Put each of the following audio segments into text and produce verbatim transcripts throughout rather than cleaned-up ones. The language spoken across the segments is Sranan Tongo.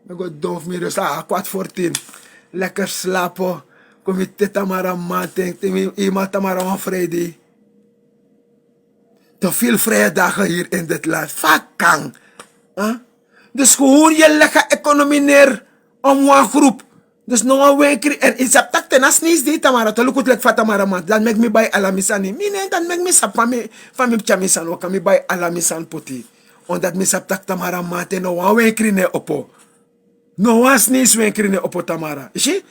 Mi go don fu mi rus a kwart fortin. Lekker slapen. Kon mi te tamara maten te mi ima tamara wan vrije dei. Te fil vrije dagen hier in dit land fa kan. Dus gewoon ye legi a ekonomi ner om wan groep. Dus no wan wenkri en yu sabi tak' te na sneisi dei tamara te luku tu leki fa tamara man dati meki mi bai ala mi sani mi nen dati meki mi sabi fa mi tyari mi sani waka mi bai ala mi sani poti. Omdat mi sabi tak' tamara man te no wan wenkri no e opo. No wan sneisi wenkri no e opo tamara yu si.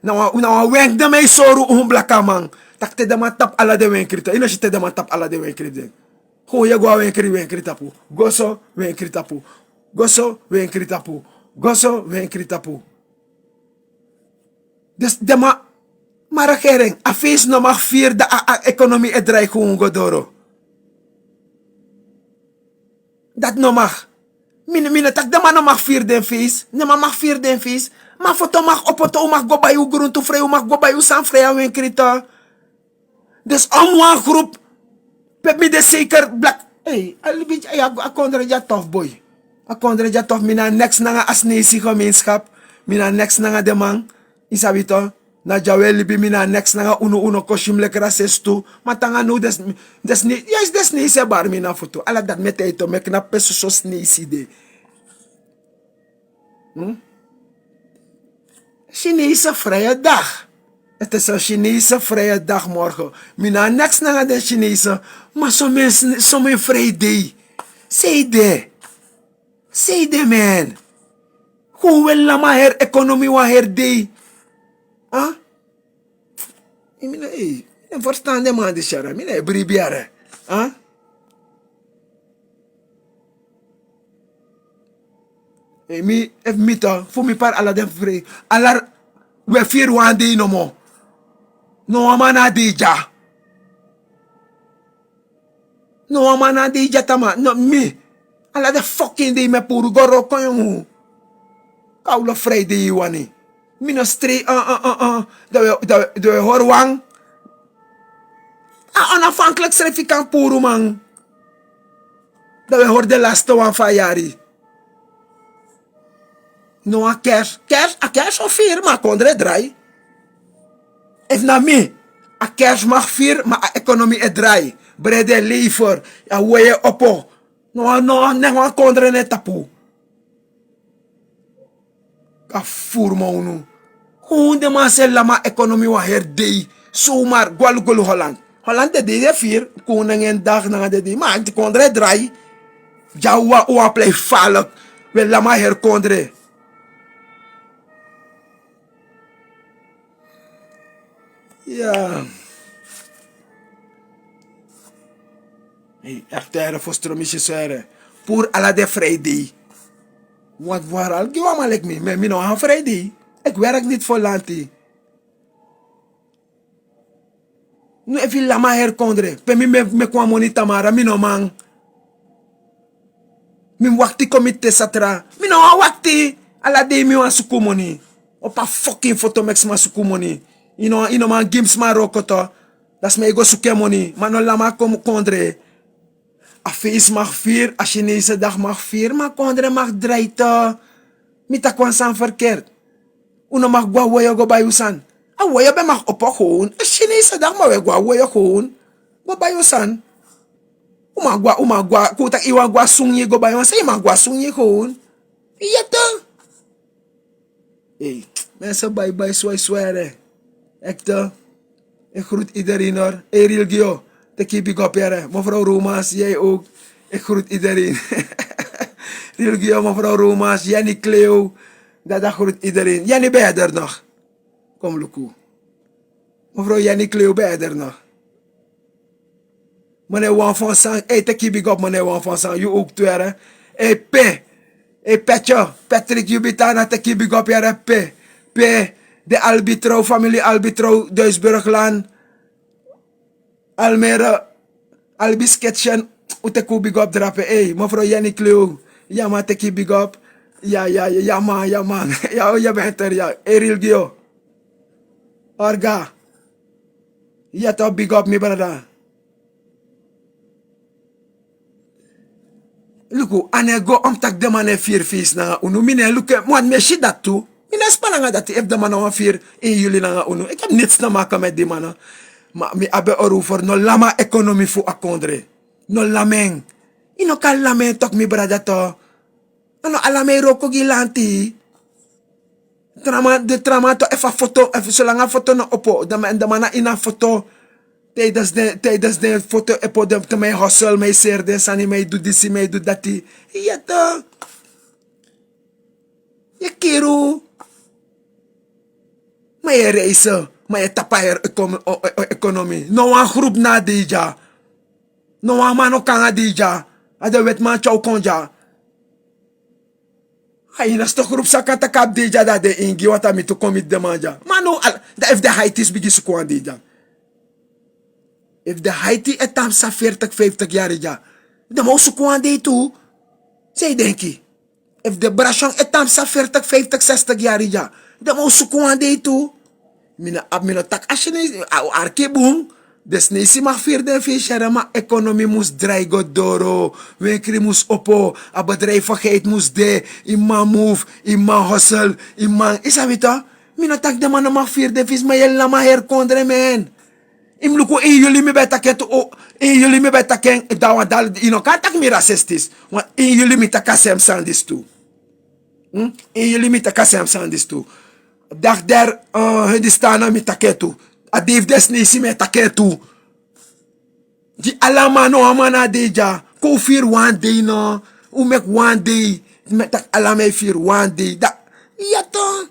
Na wan wenk den man e sori unu blakaman. Tak' te den man tapu ala den wenkri te yu no si te den man tapu ala den wenkri den. Hu yu e go a wenkri wenkri tapu. Go so wenkri tapu. Go so wenkri tapu. Go so wenkri tapu. Dus den man ma regering a feisi no mag firi dan a ekonomi e drai gewon go doro. Dati no mag. Mi no taki den man no mag firi den feisi den man mag firi den feisi. Ma foto mag opo te un mag go bai un gruntu frei un mag go bai un sani frei a wenkri te. Dus om wan grup pe mi de seker blak. A libi a kondre dya tof boi. A kondre dya tof mi na neks nanga a sneisi gemeenskap. Mi na neks nanga den man. Yu sabi to. Na dya we libi mi na neks nanga unu unu kosi mi lekker a sesi tu. Ma tanga now den sneisi e bari mi na futu ala dati mi e taigi to meki na pe soso sneisi de. Chinese vrije dag. Ete so chinese vrije dag morgen. Mi na neks nanga den chinese. Ma somen vrije dei. Sei de. Sei de men. Hu we lama heri ekonomi wan heri dei. Mi no e verstan den man di syara mi no e bribi yara. Mi efu mi to fu mi pari ala den fu frei. Ala we firi wan dei nomo. No wan man na a dei dya. No wan man na a dei dya tama no mi. Ala den fokin dei mi e puru go roko en hu. Kawlo frei dei yu wani. Mi no strei. Dan we hori wan a onafanklik srefi kan puru man. Dan we hori den laste wan fu a yari. No a kers kers a kers o firi ma a kondre drai. Efu na mi a kers mag firi ma a ekonomi e drai. Brede e lever. A wei e opo. No a no a nen wan kondre no e tapu. Ka furu man unu. Hun den man se lama ekonomi wan heri dei. Sumar gwalugwelu holland. Holland de dei de firi kun nanga en dagi nanga de dei ma a di kondre e drai. Dya un wan plei falik. We lama heri kondre. Ya. Ekte ere fostromisye so ere. Puru ala den freidei. Wati wari al gi wan man leki mi mi no han freidei. Eki werki niti fo lanti. No efu yu lama heri kondre pe mi meki wan moni tamara mi no man. Mi mus wakti kon mi te satra. Mi no wan wakti. Ala dei mi wan suku moni. Opo a fokin foto meki sma suku moni. Yu no man gi mi sma rokoto. Dan sma e go suku en moni ma no lama kon kondre. A feisi mag firi a sinese dagi mag firi ma kondre mag draite. Mi taki wan sani ferkert. Un no mag go a woyo go bai un sani. A woyo ben mag opo gown a sinese dagi ma un e go a woyo gown. Go bai un sani. Un mag go a kun un taki yu wani go a sungi go bai wan sani yu mag go a sungi gown. Yete. Ei. Mense bai bai swai swai ere. Ekte. Ek groet iedereen hor. Ei rilgio. Teki bigop ere mofrow romans yei ook. Ek groet iedereen. Rilgio mofrow romans yeni kleo. Dada groet iedereen yeni ben eder nog. Kom luku. Mofrow yeni kleo ben eder nog. Mene wan fon sang ei teki bigop mene wan fon sang yu ook twere. Ei pe. Ei petyo. Petrik yu bitana teki bigop yere pe. Pe. De albitrow famili albitrow duisburgland. Almere. Albisketsyen. Un teki un bigop drape ei mofrow yeni kleo. Ya man teki bigop. Ya ya ya man ya man. Ya o ya ben enter ya ei rilgio. Orga. Ya to bigop mi brada. Luku, a no e go om taki den man no e firi feisi nanga unu. Mi no e luku en, want mi e si dati tu. Mi no e span nanga dati efu den man no wani firi één juli nanga unu. Ik heb niets te maken met die mannen. Ma mi abi en erover, no lama ekonomi fu a kondre. No lama en. Yu no kan lama en toch, mi brada, toch. A no lama en, wroko gi lanti. Tra man, den tra man toch, efu a foto, efu solanga foto no opo, den man, den man na ini a foto. Tijdens den, tijdens den foto opo, den te man e hustle, man e seri den sani, man e du disi, man e du dati. Ya toch. Yu e kiri unu. Man e reisi, man e tapu a heri ekonomi, o, o, o, ekonomi. No wan groep no abi dei dya. No wan man no kon nanga dei dya. A den wetiman tyari un kon dya. A ini a sto groep san kan taki a abi dei dya, dan den ingi wata mi tu kon miti den man dya. Ma now, al, dan efu den Haiti bigin suku wan dei dya. Efu den Haiti e tan psa veertig, vijftig yari dya, den man o suku wan dei tu. San yu denki? Efu den Brasyon e tan psa veertig, vijftig, zestig yari dya, den man o suku wan dei tu. Mi no abi, mi no taki a Chinese, a, arki bun. Den Chinese mag firi den feisi, ma ekonomi mus drai go doro. Wenkri mus opo, a bedrijvigheid mus de, yu man move, yu man hustle, yu man, yu sabi toch. Mi no taki den man no mag firi den feisi, ma yu e lama heri kondre, man. Yu mus luku, één juli mi ben e taki en tu, o, één juli mi ben e taki en, dan wan dal, yu no kan taki mi racistisch. Want één juli mi taki a sem sani disi tu. Hm? Één juli mi taki a sem sani disi tu. Dag der, eh, Hindustana mi taki en tu. A dei fu den Chinese mi e taki en tu. Gi ala man, no wan man no abi dei dya. Kon un firi wan dei no. Un meki wan dei. Mi e taki ala man e firi wan dei. Da, ya toch.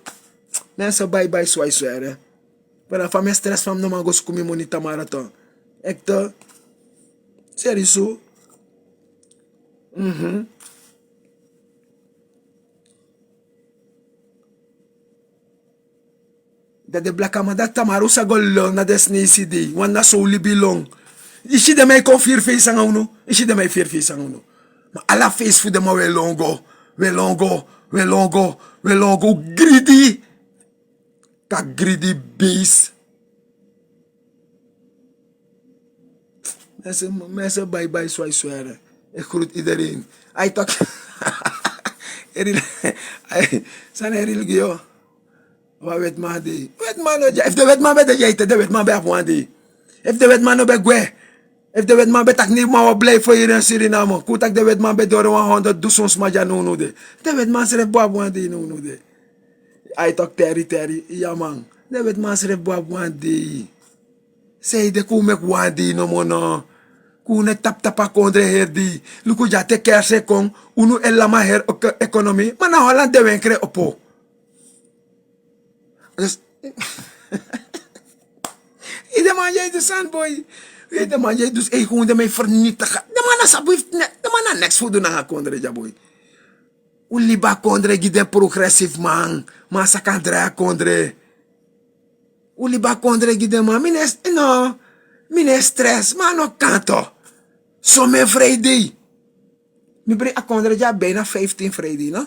Mensen, bye bye, swai swere. Bra, fa mi e stress fa mi no man go suku mi moni tamara toch. Echt. Serieus. Mhm. Dan den blakaman dati, tamara un sa go lon na den Chinese dei. Wan na so un libi lon. Yu si den man e kon firi feisi nanga unu. Yu si den man e firi feisi nanga unu. Ma ala feisi fu den man un e lon go. Un e lon go. Un e lon go. Un e lon go. Un gridi. Ka gridi beest. Mensen, mensen, bye bye, swai swere. Ik groet iedereen. Ai toch. Eril, ai, san eril gi yu. Wan wetiman dei. Wetiman no dya. Efu den wetiman ben de dya ete, den wetiman ben abi wan dei. Efu den wetiman no ben gwe. Efu den wetiman ben taki: "Nee, mi man o blijven hier in Suriname." Kon un taki den wetiman ben doro wan honderd dusun sma dya nownow de. Den wetiman srefi bo abi wan dei nownow de. Ai toch, Terry, Terry, ya man. Den wetiman srefi bo abi wan dei. San ede, kon un meki wan dei nomo no. Kon un no e taptapu a kondre heri dei. Luku dya, te kersi e kon, unu e lama heri ek-, ekonomi. Ma na Holland den wenkri e opo. Dus, yu den man dya e du sani, boi. Yu den man dya e du, e, kon den man e fernitigi. Den man no sabi, den man no abi neks fu du nanga a kondre dya, boi. Un libi a kondre gi den progressief man. Man sa kan drai a kondre. Un libi a kondre gi den man. Mi no e, no. Mi no e stress, ma a no kan toch. Somen vrije dei. Mi bri, a kondre dya abi bijna vijftien vrije dei, no?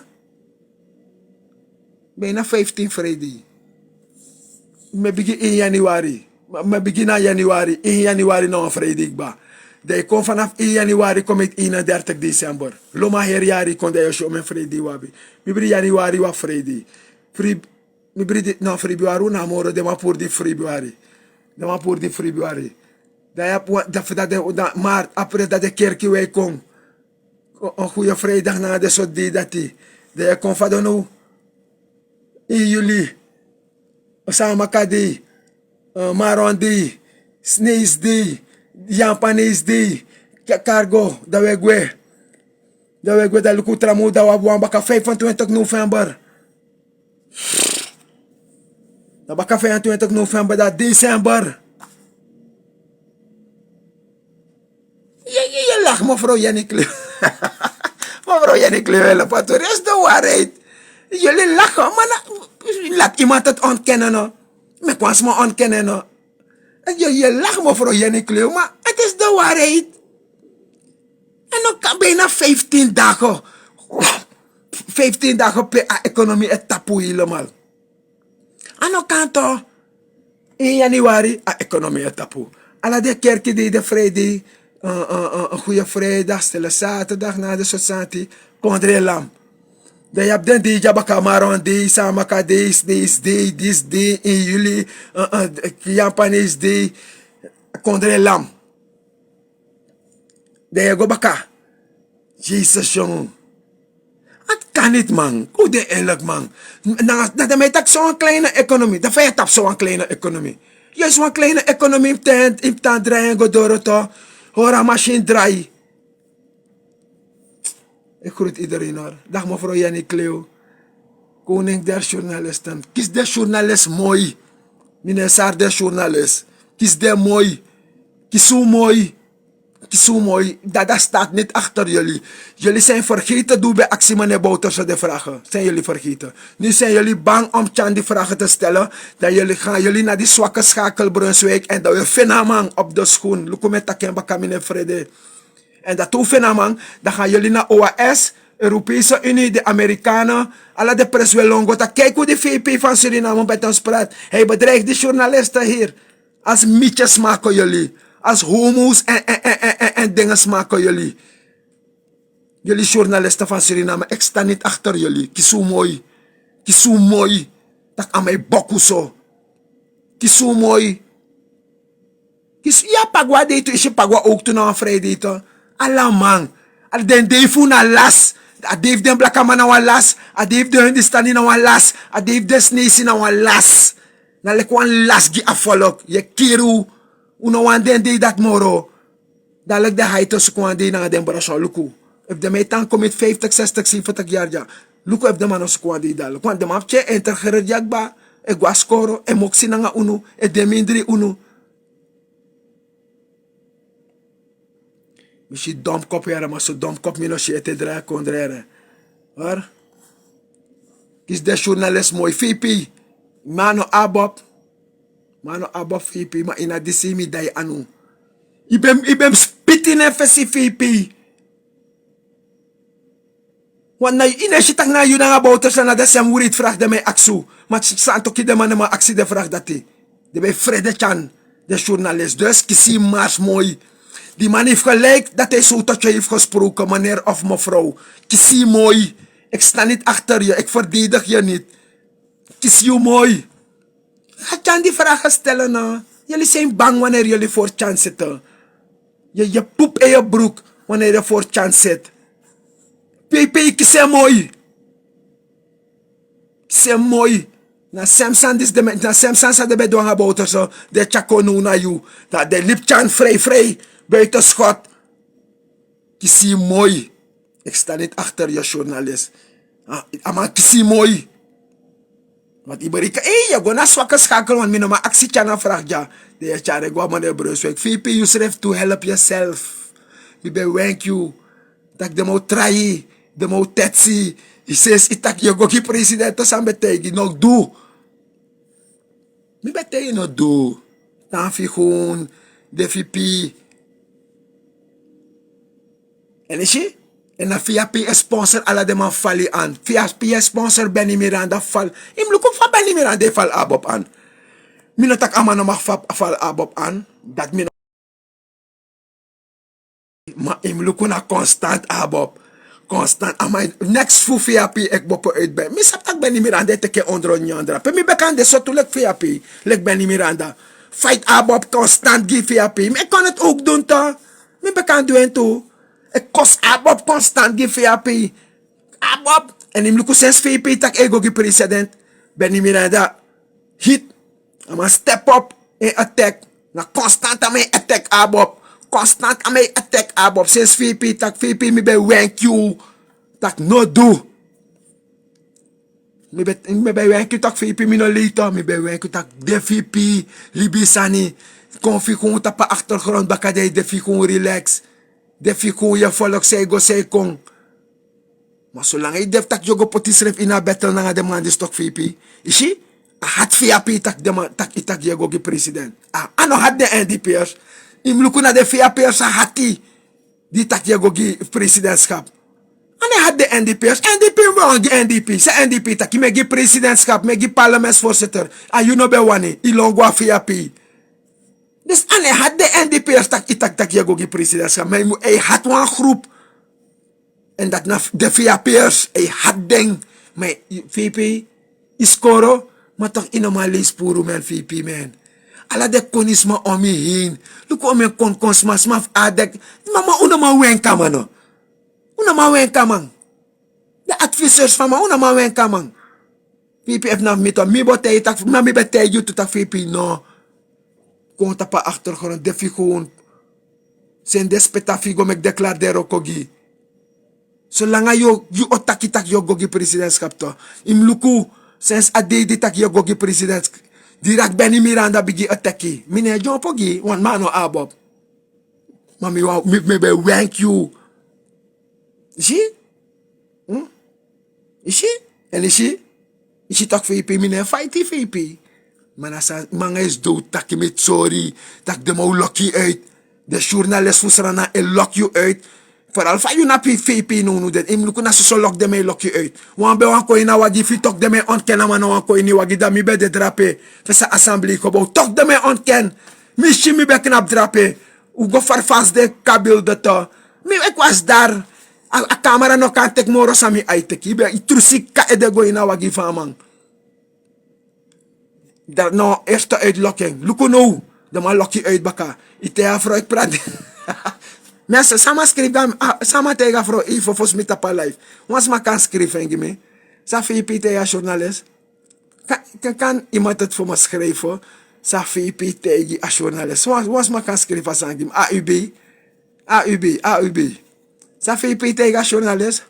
Bijna vijftien vrije dei. Mi e bigin één januari. Mi e bigin na januari. Één januari na wan vrije dei kba. Dan yu kon vanaf één januari, kon miti eenendertig december. Lon, ma heri yari kon, dan yu o si omeni vrije dei wi abi. Mi bri, januari wi abi vrije dei. Fri-, mi bri di, no, februari wi no abi moro, den man puru di februari. Den man puru di februari. Dan yu abi wan, dan fu dati den, dan maart, april, dan den kerki wi e kon. Een goede vrijdag nanga den sortu dei dati. Dan yu e kon fadon now. Één juli. Osamaka dei. Eh, Maron dei. Sneis dei. Japanees dei. Ka-, cargo. Dan wi e gwe. Dan wi e gwe, dan luku tra mun, dan wi abi wan baka vijfentwintig november. Dan baka vijfentwintig november, dan december. Yu, yu, yu lach, mevrouw Jenny Kleur. Mevrouw Jenny Kleur, help, dat is de waarheid. Jullie lachen, maar na-, laat iemand het ontkennen, no. Meki wan sma ontken en, no. Yu, yu lach, mevrouw Jenny Kleur, maar het is de waarheid. En dan kan bijna vijftien dagen. Vijftien dagen pe a economie e tapu helemaal. A no kan toch? In januari, a economie e tapu. Ala den kerki dei, den vrije dei, Een goede vrijdag, stille zaterdag na de sosanti. Kondre lam. Dan yu abi den dei dya baka, maron dei, samaka dei, sneisi dei, disi dei in juli, yapanesi dei. Kondre lam. Dan yu e go baka. Jesus yongu. Ati kan niti man, un de eerlik man. Na dan mi e taki so wan kleine ekonomi, dan fa yu e tapu so wan kleine ekonomi? Yu e si wan kleine ekonomi yu mus tan drai en go doro to. Hori a masin drai. Ik groet iedereen hoor. Dag mevrouw Jenny Kleo. Koning der journalisten, kisi den journalist moi. Minister den journalist, kisi den moi. Kisi un moi. Kisi un moi. Dada staat niti achter yuli. Yuli sin fergeten di un ben aksi mene bouterse de vragen, sin yuli fergeten. Nu sin yuli bang om tyan di vragen te stellen. Dan yuli gan yuli na di swake schakel brunswijk en dan un e fini a man op de schoen luku mi e taki en baka mene frede. En dati un feni a man, dan gan yuli na oas, europese unie, de amerikanen, ala de pres we longo taki kiki un di vp van suriname beton sprat. Hij bedreigdi journalisten hier. Als mityes maken yuli. Als homo's en dingen smaken yuli. Yuli journalisten van suriname, ik sta niti achter yuli. Kisi un moi. Kisi un moi. Taki a man e boku so. Kisi un moi. Kisi ya pagwa dei tu isi pagwa ook tu na wan vrijdeito. Ala man. Ala den dei fu un na las. A dei fu den blakaman na wan las. A dei fu den hindustani na wan las. A dei fu den snesi na wan las. Na leki wan las gi a folk yu e kiri un. Un no wani den dei dati moro. Daleki den haiti o suku wan dei nanga den broso luku. Efu den man e tan kon miti vijftig zestig zeventig yari dya. Luku efu den man no suku wan dei daleki wan den man fu tyai en tergere dya kba. E go a skoro e moksi nanga unu. E de mindri unu. Mi si domkop here ma so domkop mi no si ete drai a kondre here. Hori. Kisi den journalist moi vp. Ma a no abob. Ma a no abob vp ma ini a disi mi dai anu. Yu ben mus piti ne fesi vp. Want na yu ini e si taki na yu nanga bowterse na den semi writ fragi den mi e aksi unu. Ma san toki den man den man aksi den fragi dati. Den ben e frede tyan. Den journalist dus kisi yu mars moi. Di man yu fu gelijk dati e sowtotyo yu fu gesproken meneer of mevrouw. Kisi yu moi. Eki stan niti akter yu eki ferdedig yu niti. Kisi yu moi. Ga tyan di fragi stellen na. Yuli sin bang waneri yuli fori tyan siti. Yu pup en yu bruk waneri yu fori tyan siti. Pei pei kisi en moi. Kisi en moi. Na semi sani disi den ben na semi sani san den ben du nanga bowterse. Den e tyari kon now na yu. Dan den libi tyan frei frei. Buiten schot. Kisi yu moi. Eki stan niti akter yu journalist. A man kisi yu moi. Want yu bereken ei yu go na swake skakel want mi no man aksi tyana fragi dya. Den yu e tyari en go a man den brunswik vp yu srefi tu help yuself. Mi ben wenki yu. Tak' den man o trai. Den man o tetsi. Yu sensi yu tak' yu e go gi presidente san mi ben taigi no du. Mi ben taigi no du. Tan figun. De vp. En isi. En na vip e sponsor ala den man fu fali an vip e sponsor benny miranda fu fali. Yu mus luku fa benny miranda e fali abob an. Mi no taki a man no maki fali abob an. Dati mi no. Ma yu mus luku na konstant abob. Konstant a man neks fu vip e kbopo uitben mi sabi taki benny miranda e teki en ondro nyondra pe mi ben kan de so tu leki vip. Leki benny miranda. Fait abob konstant gi vip mi e kon neti owk dun to. Mi ben kan du en tu. E kosi abob konstant gi vip. Abob. En yu mus luku sensi vip taki e go gi president. Benny miranda. Hit. A man step op. En attack. Na konstant a man e attack abob. Konstant a man e attack abob sensi vip taki vip mi ben wenki yu. Tak' no du. Mi ben wenki yu tak' vip mi no leito mi ben wenki yu tak' de vip. Libi sani. Kon figun tapu a aktergrond baka den e de figun relax. De figun yu e folok san e go san e kon. Ma solanga yu de fu tak' yu o go poti yusrefi ini a betel nanga den man disi toki vip. Yu si. A hati vip taki yu e go gi president. A no hati den ndp'ers. Yu mus luku na den vip'ers a hati. Di taki yu e go gi presidentskap. A no e hati den ndp'ers ndp yu ben wani gi ndp san ndp taki yu mus e gi presidentskap mus e gi parlementsvorsiter. A yu no ben wani yu lon go a vip. Dus a no e hati den N D P'ers taki, i taki taki yu e go gi presidentschap, ma yu mu e hati wan groep. En dati na den Viap'ers, yu e hati den. Ma yu, F I P, yu skoro, ma toch yu no man leisi puru, man, F I P, man. Ala den konisma om yu heen. Luku, o men kon kon sma, sma fu a dek. Mama, un no man wenka, man, no. Un no man wenka, man. Den adviseurs fu a man, un no man wenka, man. F I P, efu na mi tu, mi bo taigi yu taki, ma mi ben taigi yu tu taki F I P no. Kon tapu a achtergrond, de figuur. Seni den speta fu yu go meki declarer den wroko gi yu. Solanga yu, yu o taki taki yu o go gi presidentschap tu. Yu mu luku, sensi a dei di taki yu o go gi president. Direct Benny Miranda bigin attack yu. Mi no e dyompo gi yu, want mi a no ABOP. Ma mi wan, mi, mi ben wenk yu. Yu si? Hm? Yu si? En yu si? Yu si taki F I P, mi no e fight fu F I P. Ma na san, manga is dowtu taki mi sori, taki den man o lok yu uit. Den journalist fu Sranan e lok yu uit. Vooral fa yu na F I P nownow, den yu mu luku na soso lok den man e lok yu uit. Wan ben wani kon ini a wagi fu yu, toch den man e ontken a man no wani kon ini wagi, dan mi ben de drape. Fu san assemblee gebouw, toch den man e ontken. Mi si mi ben knapu drape. Un go vervas den kabel de tu. Mi, ik was daar. A, a camera no kan teki moro san mi ai teki. Yu ben, yu trusi kan ede go ini a wagi fu a man. Dan no, eerste uitlokking. Luku now. Den man lok yu uit baka. Yu taigi a vrouw, ik praat. Mensen, sama skrifi dan, ah, sama taigi a vrouw, even fosi mi tapu a live. Wan sma kan skrifi en gi mi. San F I P taigi a journalist? Kan, kan, kan iemand het voor me schrijven? San F I P taigi a journalist? Wan, wan sma kan skrifi a sani gi mi. A U B. A U B, A U B. San F I P taigi a journalist?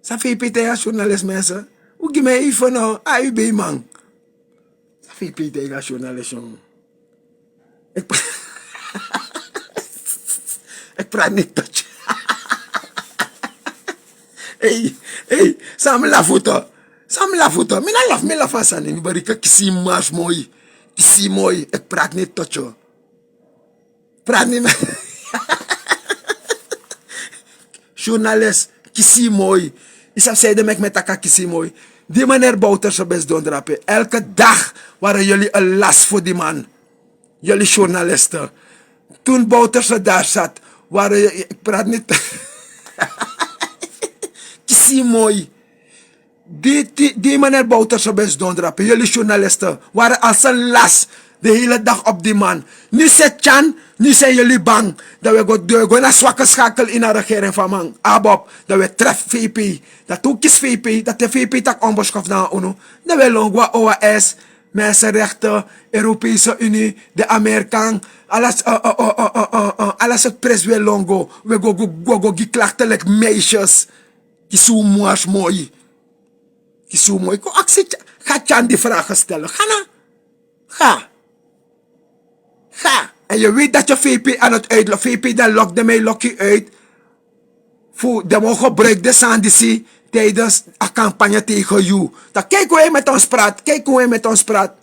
San F I P taigi a journalist, mensen? Un gi mi even, no, A U B, man. San F I P taigi a journalist, jongen? Ik, ik praat niet tot je. Hey, hey, san mi lafu tu. San mi lafu tu. Mi no lafu, mi lafu a sani. Mi barika kisi mars moi. Kisi moi. Ik praat niet tot je. Praat niet met. Journalist, kisi moi. Yu sabi san ede meki mi e taki a kisi moi? Di meneer Bouterse ben sidon drape, elke dag waren jullie een last voor die man. Jullie journalisten. Toen Bouterse daar zat, waren je, ik praat niet. Kisi moi. Die, die, die meneer Bouterse ben sidon drape. Jullie journalisten waren als een last de hele dag op die man. Nu zit Tjan, nu zijn jullie bang. Dan we go, dan we go na zwakke schakel in de regering van man. ABOP, dan we tref V P. Dat ook is V P, dat de V P tak onbeschoft na unu. Dan we lon go na O A S, mensenrechten, Europese Unie, de Amerikaan. Alles, eh, eh, alles het pres we lon go. We go, go, go, go, gi klachten like meisjes. Kisi un moi. Kisi un moi. Kon aksi Tja-, ga Tjan die vragen stellen. Ga na. Ga. Ga. En je weet dat je V P aan het uitlo-, V P dan lok den man e lok yu uit. Fu den man o gebruik den sani disi tijdens a campagne tegen yu. Dan kijk hoe hij met ons praat. Kijk hoe hij met ons praat.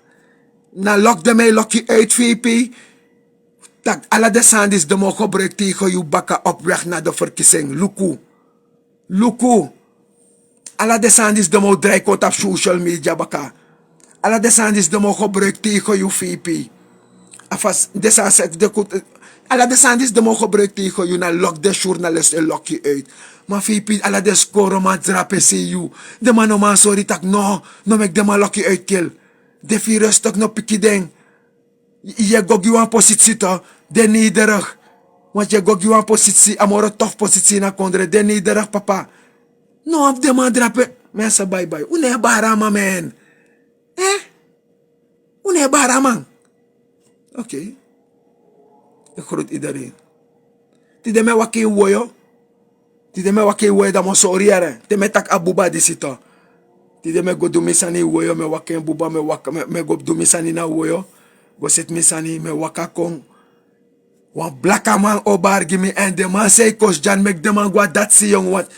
Na lok den man e lok yu uit, V P. Tak ala den sani disi den man o gebruik tegen yu baka op weg na de verkiezing. Luku. Luku. Ala den sani disi den man o drai kon tapu social media baka. Ala den sani disi den man o gebruik tegen yu, V P. A fasi den sani seti den kon, ala den sani disi den man o gebruik tegen yu, na lok den journalist e lok yu uit. Ma V P, ala den skoroman drape sei yu. Den man no man sori tak' no, no meki den man lok yu uit kil. Den fu yu rustig, no piki den. Yu e go gi wan posisi tu, de nederig. Want yu e go gi wan posisi, a moro tof posisi ini a kondre, de nederig, papa. No, wan fu den man drape, mensen, bye bye. Un no e bari a man, man. Eh? Un no e bari a man. Oké. Ik groet iedereen. Tide mi e waka ini woyo. Tide mi e waka ini woyo, dan mi o sori yu, yere. Te mi e taki a buba disi tu. Tide mi e go du mi sani ini woyo, mi e waka ini buba, mi e waka, mi e, mi e go du mi sani na woyo. Go seti mi sani, mi e waka kon. Wan blakaman o bari gi mi, èn den man sei kosi Dyan meki den man go na dati siyongu. Want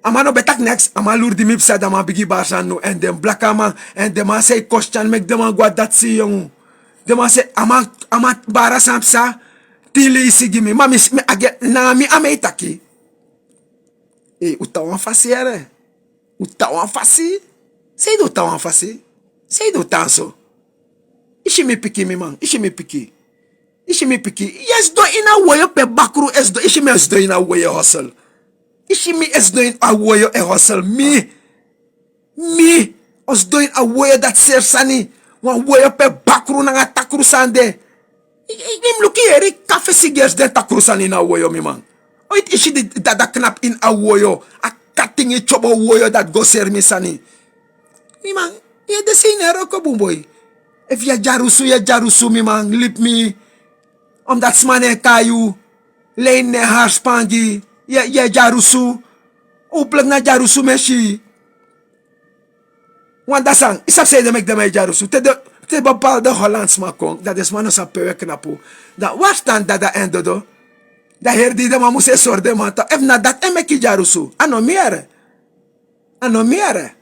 a man no ben taki neks, a man luru di mi psa, dan a man bigin bari sani now, èn den blakaman, èn den man sei kosi Dyan meki den man go na dati siyongu. Den man sei, a man, a man bari a sani psa, tin leisi gi mi. Ma mi, mi agi, na mi a man e taki. Ei, un tan wan fasi, yere. Un tan wan fasi. San ede un tan wan fasi? San yu du tan so? Yu si mi piki, mi man, yu si mi piki. Yu si mi piki. Yu e sidon ini a woyo pe bakru e sidon, yu si mi e sidon ini a woyo e hosel. Yu si mi e sidon ini a woyo e hosel. Mi, mi o sidon ini a woyo dati seri sani. Wan woyo pe bakru nanga takru sani de. I, i, i mus luku, yu yere kafe sigers den takru sani ini a woyo, mi man. Oiti yu si di dada knapu ini a woyo, a katingi tyobo woyo dati go seri mi sani? Mi man, yu e de sei na wroko bun boi. Efu yu e dyarusu, yu e dyarusu, mi man, libi mi. Omdat sma no e kai yu, lei no e hari span gi yu, yu e, yu e dyarusu. Hopelijk na dyarusu mi e si. Wan dati sani, yu sabi sanede meki den man e dyarusu? Te den, te bepaalde Hollandsma kon, dan den sma no sabi pe wi e knapu. Dan wi e stan dada èn dodo. Dan heri di den man musu e sori den man, toch. Efu na dati e meki yu dyarusu, a no mi yere. A no mi yere.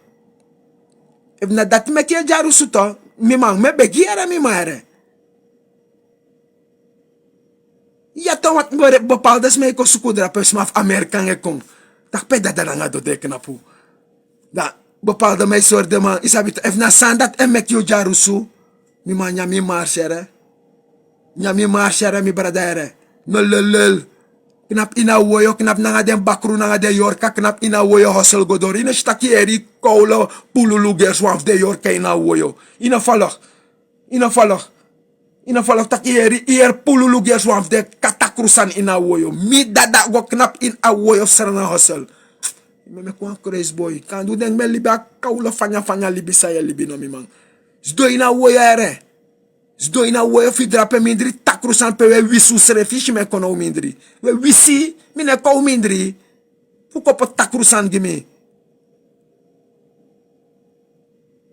Efu na dati meki yu e dyarusu, toch, mi man, mi e begi yu yere, mi man yere. Ya, toch, want bepaalde sma e kon suku drape, sma fu Amerika nanga e kon. Taki pe dada nanga dodo e knapu. Dan bepaalde man e sori den man, yu sabi toch, efu na sani dati e meki yu dyarusu, mi man, nyan mi mars yere. Nyan mi mars yere, mi brada yere. No lel lel. Knapu ini a woyo, knapu nanga den bakru nanga den yorka, knapu ini a woyo hosel go doro. Yu no si taki yu e heri kowlo pululu gersi wan fu den yorka ini a woyo? Yu no folg. Yu no folg. Yu no folg taki yu e heri, yu e heri pululu gersi wan fu den katakru sani ini a woyo. Mi dada go knapu ini a woyo fu Sranan hosel. Mi e meki wan kruisboi. Kan du, den mi e libi a kowlo fanya fanya libi san yu e libi, no, mi man. Sidon ini a woyo yere. Sidon ini a woyo fu yu drape mindri takru sani pe wi e wisi usrefi, yu si mi e kon na un mindri. Wi e wisi, mi no e kon na un mindri. Fu kon poti takru sani gi mi.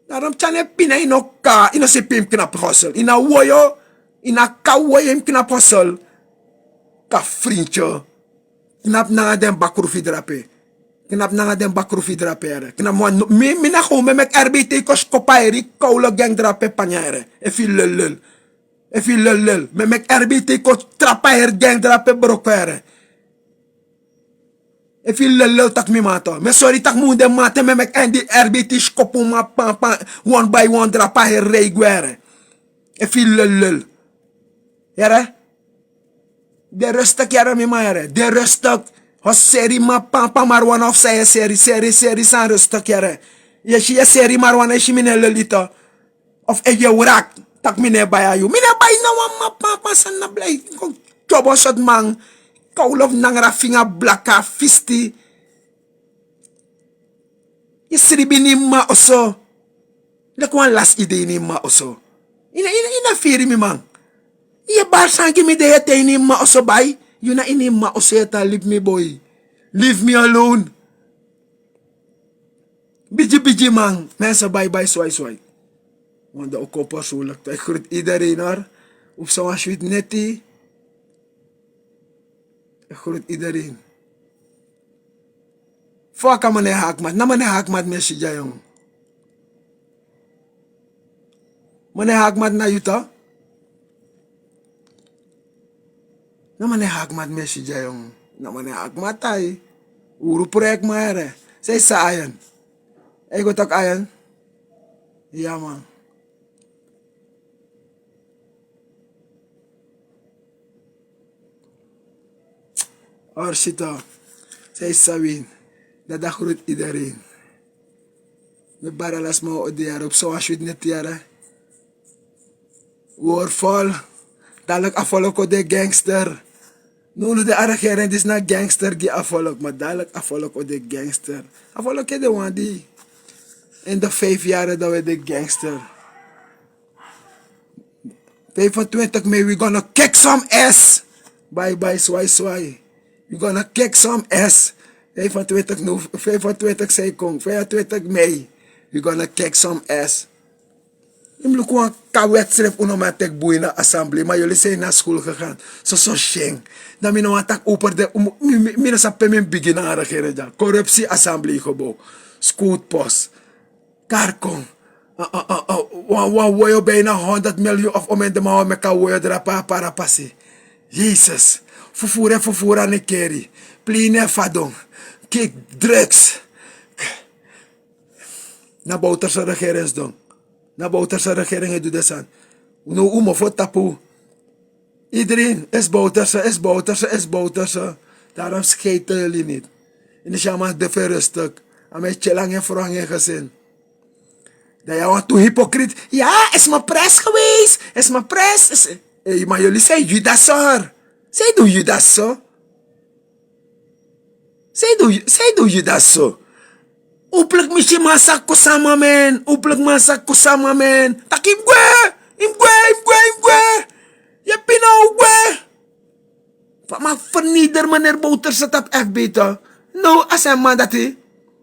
Daarom tyari en pina, yu no kan, yu no si pe yu mus knapu hosel. Ini a woyo, ini a kaw woyo yu mus knapu hosel. Kan frintye. Knapu nanga den bakru fu yu drape. Knapu nanga den bakru fu yu drape, yere. Knapu wan, mi, mi na gewoon, mi e meki R B T kon skopu a heri kowlo gang drape panya, yere. Efu yu lel lel. Efu yu lel lel. Mi e meki R B T kon trapu a heri gang drape broko, yere. Efu yu lel lel, taki mi man, toch. Mi e sori taki mi un de man te mi e meki R B T skopu un man pampa, one by one drapu a heri rei gwe, yere. Efu yu lel lel. Yere. De rustig, yere, mi man, yere. De rustig. Hoseri man pampa marijuana of san yu e seri, seri, seri san rustig, yere. Yu e si yu e seri marijuana, yu si mi no e leli, toch. Of e yu e wraki, taki mi no e bai a yu. Mi no e bai no wan man pampa sani, na blei. Kon tyobo sortu man. Kowlo fu nangra, finga blaka, fisti. Yu sribi ini yu mama oso. Leki wan lasi yu de ini yu mama oso. Yu no, yu no, yu no firi, mi man. Yu e bari sani gi mi, de yu e tan ini yu mama oso, bai. Yu na ini yu mama oso yu e tan, libi mi, boi. Leave me alone. Bigi bigi man. Mensen, bye bye, swai swai. Want de okopo so lek. Ik groet iedereen, hoor. Op zo'n sweet netty. Ik groet iedereen. Faka meneer Hakmat. Na meneer Hakmat mi e si dya, yongu. Meneer Hakmat, na yu, toch? Na meneer Hakmat mi e si dya, yongu. Na meneer Hakmat, ai. Uru project, ma, yere. San yu sa, Ayan? Ai go taki, Ayan. Ya, man. Orsito, san yu sa win. Dada groet iedereen. Mi bari ala sma, o de yari op so wan sweet netty, yere. Woord vol. Dadelijk Affolok o de gangster. No, no, de regering disi na gangster gi Affolok, maar dadelijk Affolok o de gangster. Affolok e de wan di in de vijf jaren dat we de gangster. Vijfentwintig mei, we gonna kick some ass. Bye bye, swai swai. We gonna kick some ass. Vijfentwintig no-, vijfentwintig, zei ik, vijfentwintig mei. We gonna kick some ass. Yu mus luku wan kawet srefi, unu man teki bui na assemblee, maar jullie zijn naar school gegaan. So, so sheng. Dan mi no wan taki over de, mi, mi, mi no sabi pe mi mus bigin nanga regering dya. Corruptie, assembleegebouw. Scootpost. Karkon. Ah, ah, ah, ah, wan, wan woyo bijna honderd miljoen of omeni den man o meki a woyo drape a Parapasi. Jezus. Fufuru e fufuru a Nekeri. Plini e fadon. Kick, drugs. Na Bouterse regering sidon. Na Bouterse regering e du den sani. No, un mofo tapu. Iedereen is Bouterse, is Bouterse, is Bouterse. Daarom scheet jullie niet. En dan si a man de verrustig. A man e tyel nanga en frow nanga en gezin. Dan ya wantu hypocriet. Ja, is mijn pres geweest. Is mijn pres. Is... Hey, maar jullie zijn Judas, hoor. Zij doen Judas zo. Zij doen, zij doen Judas zo. Openlijk mi si man sa kon sama, man. Openlijk man sa kon sama, man. Taki yu mus gwe, yu mus gwe, yu mus gwe, yu mus gwe. Yu e pina, yu mus gwe. Fa man verneder meneer Bouterse tapu F B toch? No, a san man dati.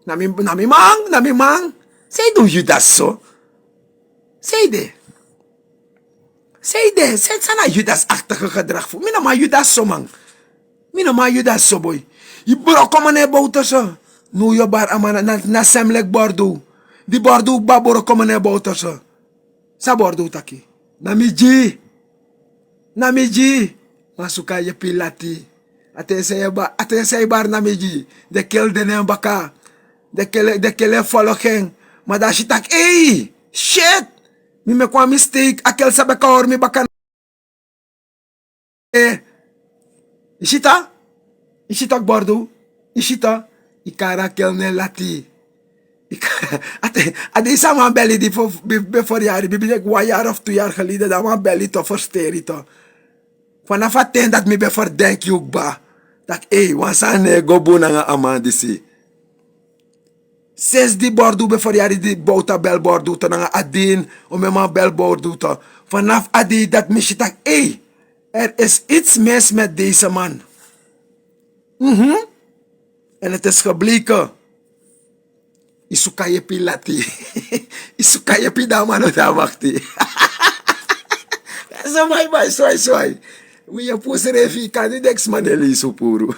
Na mi, na mi man, na mi man. Zij doen Judas zo. Zij de. Zij de, zij san na Judas-achtige gedrag fu. Mi no man Judas zo, man. Mi no man Judas zo, boy. Yu broko meneer Bouterse. No, yu bari a man na, na, na semlek bordu. Di bordu kba broko meneer Bouterse. San bordu taki? Na mi gi. Na mi gi. Man suka yepi lati. A ten san yu ba, a ten san yu bari na mi gi. Den kel de na en baka. Den kel, den kel e follow en. Ma dan a si taki, ei, shit. Mi meki wan mistake. A kel sa ben kan hori mi baka. Eh, yu si toch? Yu si toch, bordu? Yu si toch? Yu kari a kel na en lati. Yu ka-, a te, a dei san a man beli di fo, be, ben ferjari, bibi, like, wan yari of tu yari geleden, dan a man beli toch, fersteri toch. Vanaf a ten dati mi ben ferdenki yu kba. Taki, ei, wan sani no e go bun nanga a man disi. Sinds di bordu ben ferjari, di Bouta bel bordu toch nanga Adin, omeni man bel bordu toch. Vanaf a dei dati mi si taki, ei, er is iets mis met deze man. Mhm. En het is gebleken. Yu suka yepi lati. Yu suka yepi, dan a man no de na makti. So mai, mai, swai, swai. Wi yepi usrefi, kan du denki sma no e leisi un puru.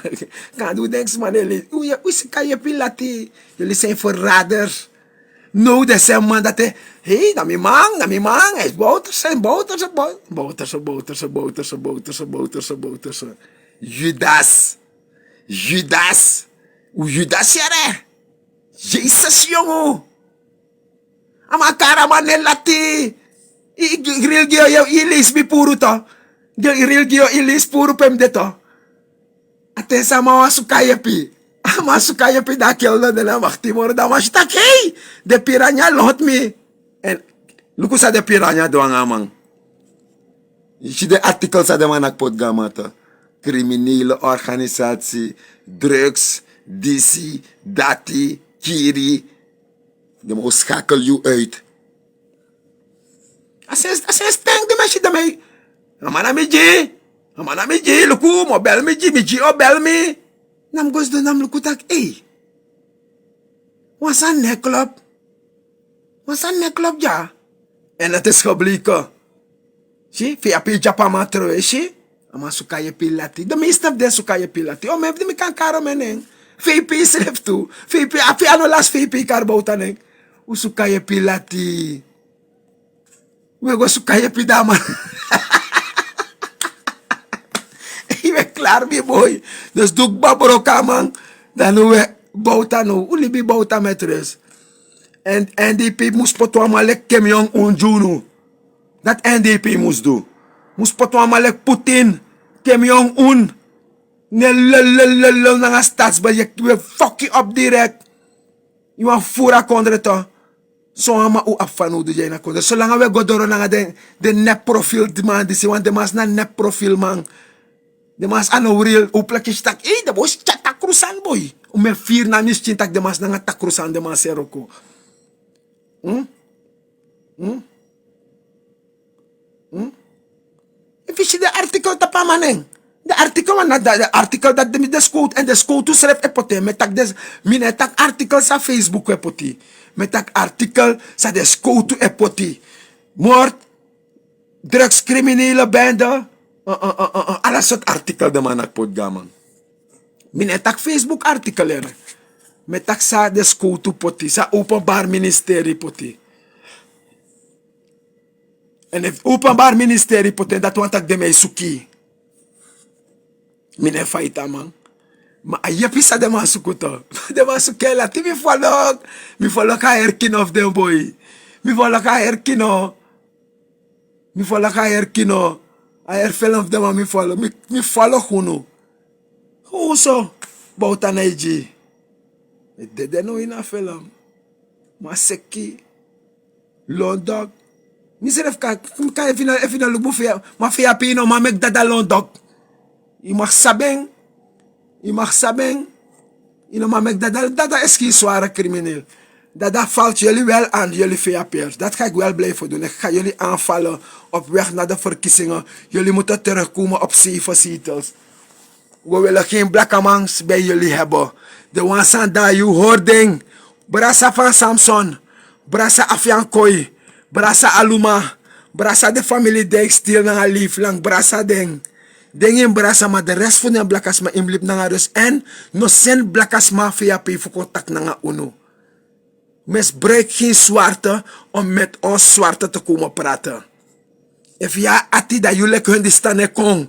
Kan du denki sma no e leisi. Wi ye-, wi suka yepi lati. Jullie zijn verraders. No, den sma dati. Hei, na mi man, na mi man. Hij is Bouterse, Bouterse, Bou-, Bouterse, Bouterse, Bouterse, Bouterse, Bouterse, Bouterse. Judas. Judas. Un Judas yere. Jezus, yongu. A man kari a man na en lati. Yu, yu, yu, yu, yu leisi mi puru toch. Yu, yu, yu leisi puru pe mi de toch. A ten san a man wani suka yepi. A man suka yepi, dan a kel no de na makti moro, dan a man si taki, ei, den piranha lon mi. En luku san den piranha du nanga a man. Yu si den artikel san den man naki poti go na mata. Criminele organisatie, drugs, disi, dati, kiri. Den man o schakel yu uit. A sensi, a sensi ten di mi e si den man. A man na mi gi. A man na mi gi, luku, mi o bel mi gi, mi gi o bel mi. Na mi go sidon, na mi luku taki, ei. Wan sani no e klop. Wan sani no e klop dya. En het is gebleken. Si, V I P dyapu a man tru, yu si. A man suka yepi lati. De meeste fu den suka yepi lati. Omeni fu di mi kan kari omeni nen. V I P srefi tu. V I P, a fi a no lasi V I P kari Bouta nen. Un suka yepi lati. Un e go suka yepi, dan a man. Yu e klari, mi boi. Dus di un kba broko a man, dan un e Bouta now. Un libi Bouta met rust. En N D P mus poti wan man leki Kim Jong Un gi unu. Dati N D P mus du. Mus poti wan man leki Putin, Kim Jong Un. Ne lul, lul, lul, lul nanga stadsbeheer, wi e fuck yu op direct. Yu wani furu a kondre toch. Son a man un abi fanowdu dya ini a kondre. Solanga wi e go doro nanga den, den nep profiel man disi, want den man disi na nep profiel man. Den man disi a no real. Un pleki si taki, ei, den boi si tyari takru sani, boi. Un mu e firi na mi skin taki den man disi nanga takru sani den man disi e wroko. Hmm? Hmm? Hmm? Efu yu si den artikel tapu a man nen. Den artikel wan na den, den artikel dati mi, den skowtu, en den skowtu srefi e poti en. Mi e taki den, mi no e taki artikel san Facebook e poti. Mi e taki artikel san den skowtu e poti. Moord, drugscriminele bende, eh, eh, eh, eh, eh, ala sortu artikel den man naki poti go na man. Mi no e taki Facebook artikel, yere. Mi e taki san den skowtu poti, san Openbaar Ministerie poti. En efu Openbaar Ministerie poti en, dati wani taki den man e suku yu. Mi no e faiti a man. Ma a yepi san den man suku toch. Den man suku en lati, mi follow. Mi follow a herkin fu den boi. Mi folo ka heri kino. Mi folo ka heri kino. A heri felon fu den man mi folo. Mi folo unu. Unu so. Bowta na igi. Mi dede no ini a felon. Maseki. Londok. Mi srefi kan efu yu no luku bun. Ma feyapi yu no man meki dada londok. Yu maki sabi en. Yu maki sabi en. Yu no man meki dada dada eskisi sware kriminel. Dada falti yuli wel an yuli feyapers dati kan eki wel blei fu dun eki kan yuli anfalo. Op weg na de ferkisingen. Yuli mutu terugkomen op seven setels. We wili gen blakaman sbi yuli heben. De wan sani dan yu hori den. Brasa fan samson. Brasa afiankoi. Brasa aluma. Brasa de famili dei stil nanga leiflang brasa den. Den yu mus brasa ma de rest fu den blakasma yu mus libi nanga rust èn no seni blakasma fu yu a pei fu kon taki nanga unu. Misbruiki gen swarte om meti on swarte te komen prate. Efu yu a ati dan yu leki hun di stan e kon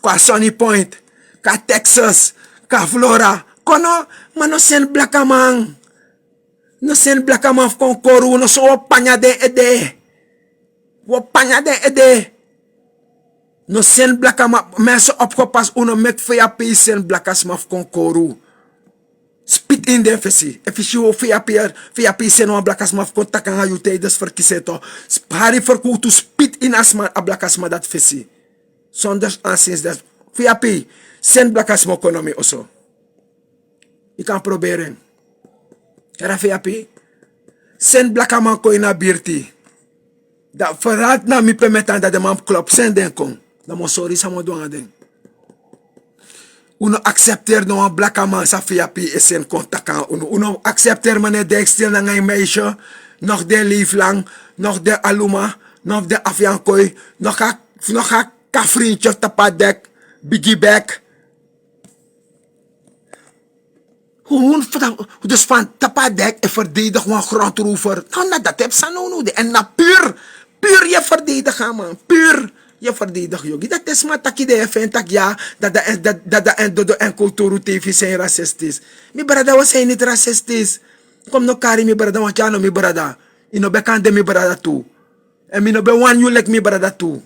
kon a sunny point kon a texas kon a flora kon no. Ma no seni blakaman. No seni blakaman fu kon kori unu so wi o panya den ede. Wi o panya den ede. No seni blakaman mense opgepas unu meki feya pei seni blakasma fu kon kori unu. Spiti ini den fesi efu yu si wi feya pei seni wan blakasma fu kon taki nanga yu tides ferkisi en to. Hari ferkutu spiti ini a sma a blakasma dati fesi. Sonders ansins dati feya pei seni blakasma o kon na mi oso. Yu kan proberi en. Yara feya pei seni blakaman kon ini a birti. Dan ferati na mi pe mi e tan dan den man mus klopu seni den kon. Dan mi o sori san mi o du nanga den. Un no aksepteri no wan blakaman san feya pei e seni kon taki nanga unu un no aksepteri mane de ekstil nanga en meisye. Nofu de leiflang nofu de aluma nofu de afiankoi nofu a kafrinti fu tapu a dek. Bigi bek. Hun fu dan dus fan tapu a dek e ferdedigi wan grontrover. Na dati e psa nownow de èn na pur pur yu e ferdedigi a man pur. Yu e ferdedigi yu gi dati e sma taki den e feni taki ya. Dada èn dodo èn kulturu tv san yu rasistis. Mi brada wi a san yu niti rasistis. Kon mi no kari mi brada wan tyari no mi brada. Yu no ben kan de mi brada tu. Èn mi no ben wani yu leki mi brada tu.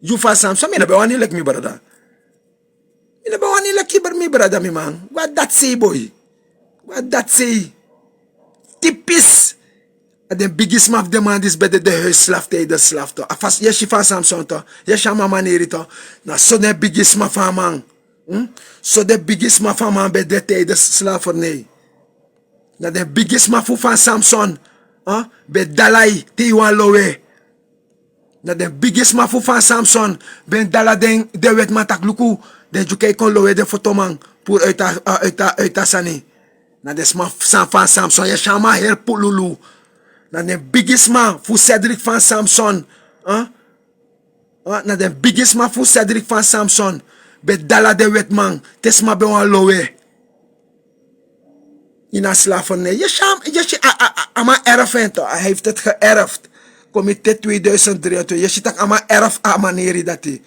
Yu fa samson mi no ben wani yu leki mi brada. Mi no ben wani leki mi brada mi man go a dati sei boi. Go a dati sei. Tipis. A den bigisma fu den man disi ben de de huis slafu tijden slafu to a fasi yu e si fan samson to. Yu e si a man maniri to. Na so den bigisma fu a man. So den bigisma fu a man ben de tijden slavernij. Na den bigisma fu fan samson ben dala yu te yu wan lowe. Na den bigisma fu fan samson ben dala den wetiman taki luku. Den dyuka e kon lowe den fotoman puru uiti a sani. Na den sma fan samson yu e si a man heri pululu. Na den bigisma fu sedrik fan samson. Na den bigisma fu sedrik fan samson ben dala den wetiman te sma ben wan lowe. Ini a slavernij yu e si a man erf en to a hefti heti geerft. Komite tweeduisend dri en tu yu e si tak' a man erf a maniri dati.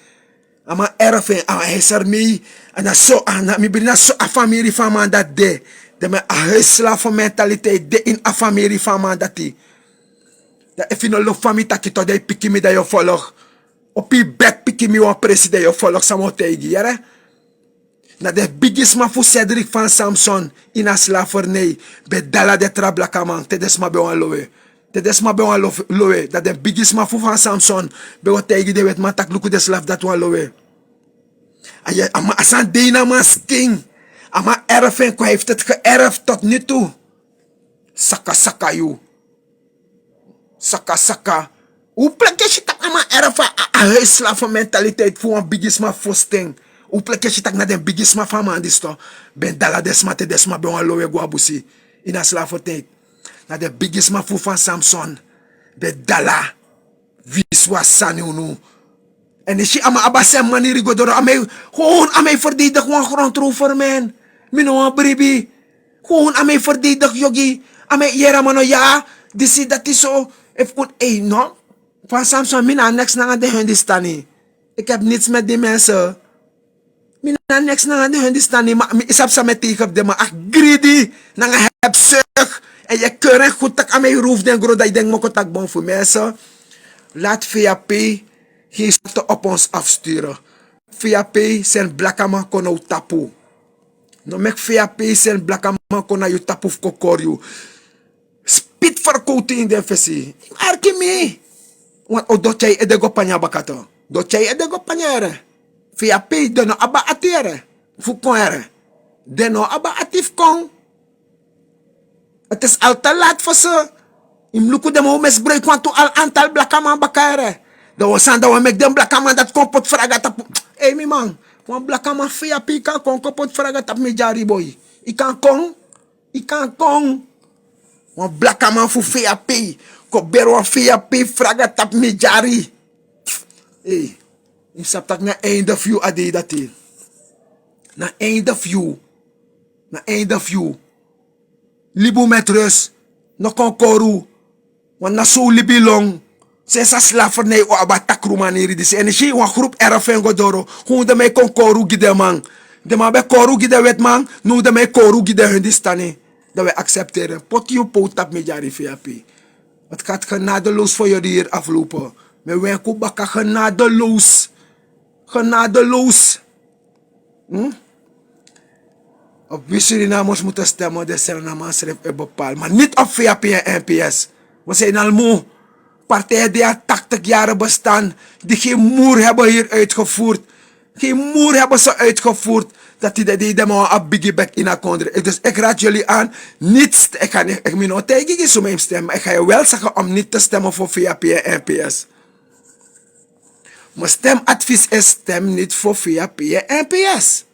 A man erf en a hesermei. Na so mi bini na so a famiri fu a man dati de. Den mi a huis slaven mentaliteit de ini a famiri fu a man dati. Dan efu yu no lobi fa mi taki to dan yu piki mi dan yu o folok. Opi yu bek piki mi wan presi dan yu o folok san mi o taigi yere. Na den bigisma fu sedrik fan samson ini a slavernij ben dala den tra blakaman te den sma ben wan lowe. Te den sma ben wan lowe dan den bigisma fu fan samson ben go taigi den wetiman taki luku den slafu dati wan lowe. A sani de ini a man skin. A man erf en kon a hefti heti geerft totnitu. Saka saka yu. Saka saka. Un pleki esi tak' a man erfa a huis slafu mentaliteit fu wan bigisma fu fosten. Un pleki esi tak' na den bigisma fu a man disi to ben dala den sma te den sma ben wan lowe go a busi. Ini a slafu teit na den bigisma fu fan samson ben dala. Wisi wan sani unu. Èn yu si a man abi a sen maniri go doro a man e ferdedigi wan grontrover men. Mi no wan bribi. Kon a man e ferdedigi yu gi a man e yere a man no ya. Disi dati so efu un ei no. Fan samson mi na a neks nanga den hun di stani. Iki abi nits meti di mense. Mi na niks nanga den Hindustani, ma mi sabi san mi e tegen fu den man. A gridi nanga hebzucht. En yu e keur en goed tak' a mi e roof den gro, dan yu denki mi o kon taki bon fu mi. Laat V A P geen zwarte op ons afsturen. V A P seni blakaman kon na un tapu. No meki V A P seni blakaman kon na yu tapu fu kon kori yu. Spiti ferkowtu ini den fesi. Arki mi. Want o, den o tyari yu ede go panya baka tu. Den o tyari yu ede go panya, ere. V A P, den no abi ati, ere, fu kon, ere. Den no abi ati fu kon. Het is al te laat voor ze. Yu mus luku den man o misbruik wantu al antal blakaman baka, ere. Dan wan sani, dan wan meki den blakaman dati kon poti fraga tapu. Ei, mi man. Wan blakaman V A P kan kon, kon poti fraga tapu mi dyari, boi. Yu kan kon. Yu kan kon. Wan blakaman fu V A P kon beri wan V A P fraga tapu mi dyari. Ei, yu sabi tak' na einde fu yu a dei dati. Na einde fu yu. Na einde fu yu. Libi un met rust. No kon kori un. Want na so un libi lon. Sensi a slavernij un abi a takru maniri disi. En yu si wan grupu erf en go doro. Fu un den man e kon kori un gi den man. Den man ben kori un gi den wetiman. Now den man e kori un gi den Hindustani. Dan wi e aksepteri en. Poti yu powtu tapu mi dyari, V A P. Het gaat genadeloos voor jullie hier aflopen. Mi e wenki un baka genadeloos. Genadeloos. Op wie Surinamers moeten stemmen, de Surinamers zelf e bepaal. Maar niet op V A P en N P S. We zijn al moe. Partijen die al tachtig jaren bestaan, die geen moer hebben hier uitgevoerd. Geen moer hebben ze uitgevoerd. Dat die de, die de man a bigi bek in a kondre. Dus ik raad jullie aan, niet, ik ga niet, ik moet niet tegen je stem, maar ik ga je wel zeggen om niet te stemmen voor V A P en N P S. Mijn stemadvies is: stem niet voor V A P en N P S.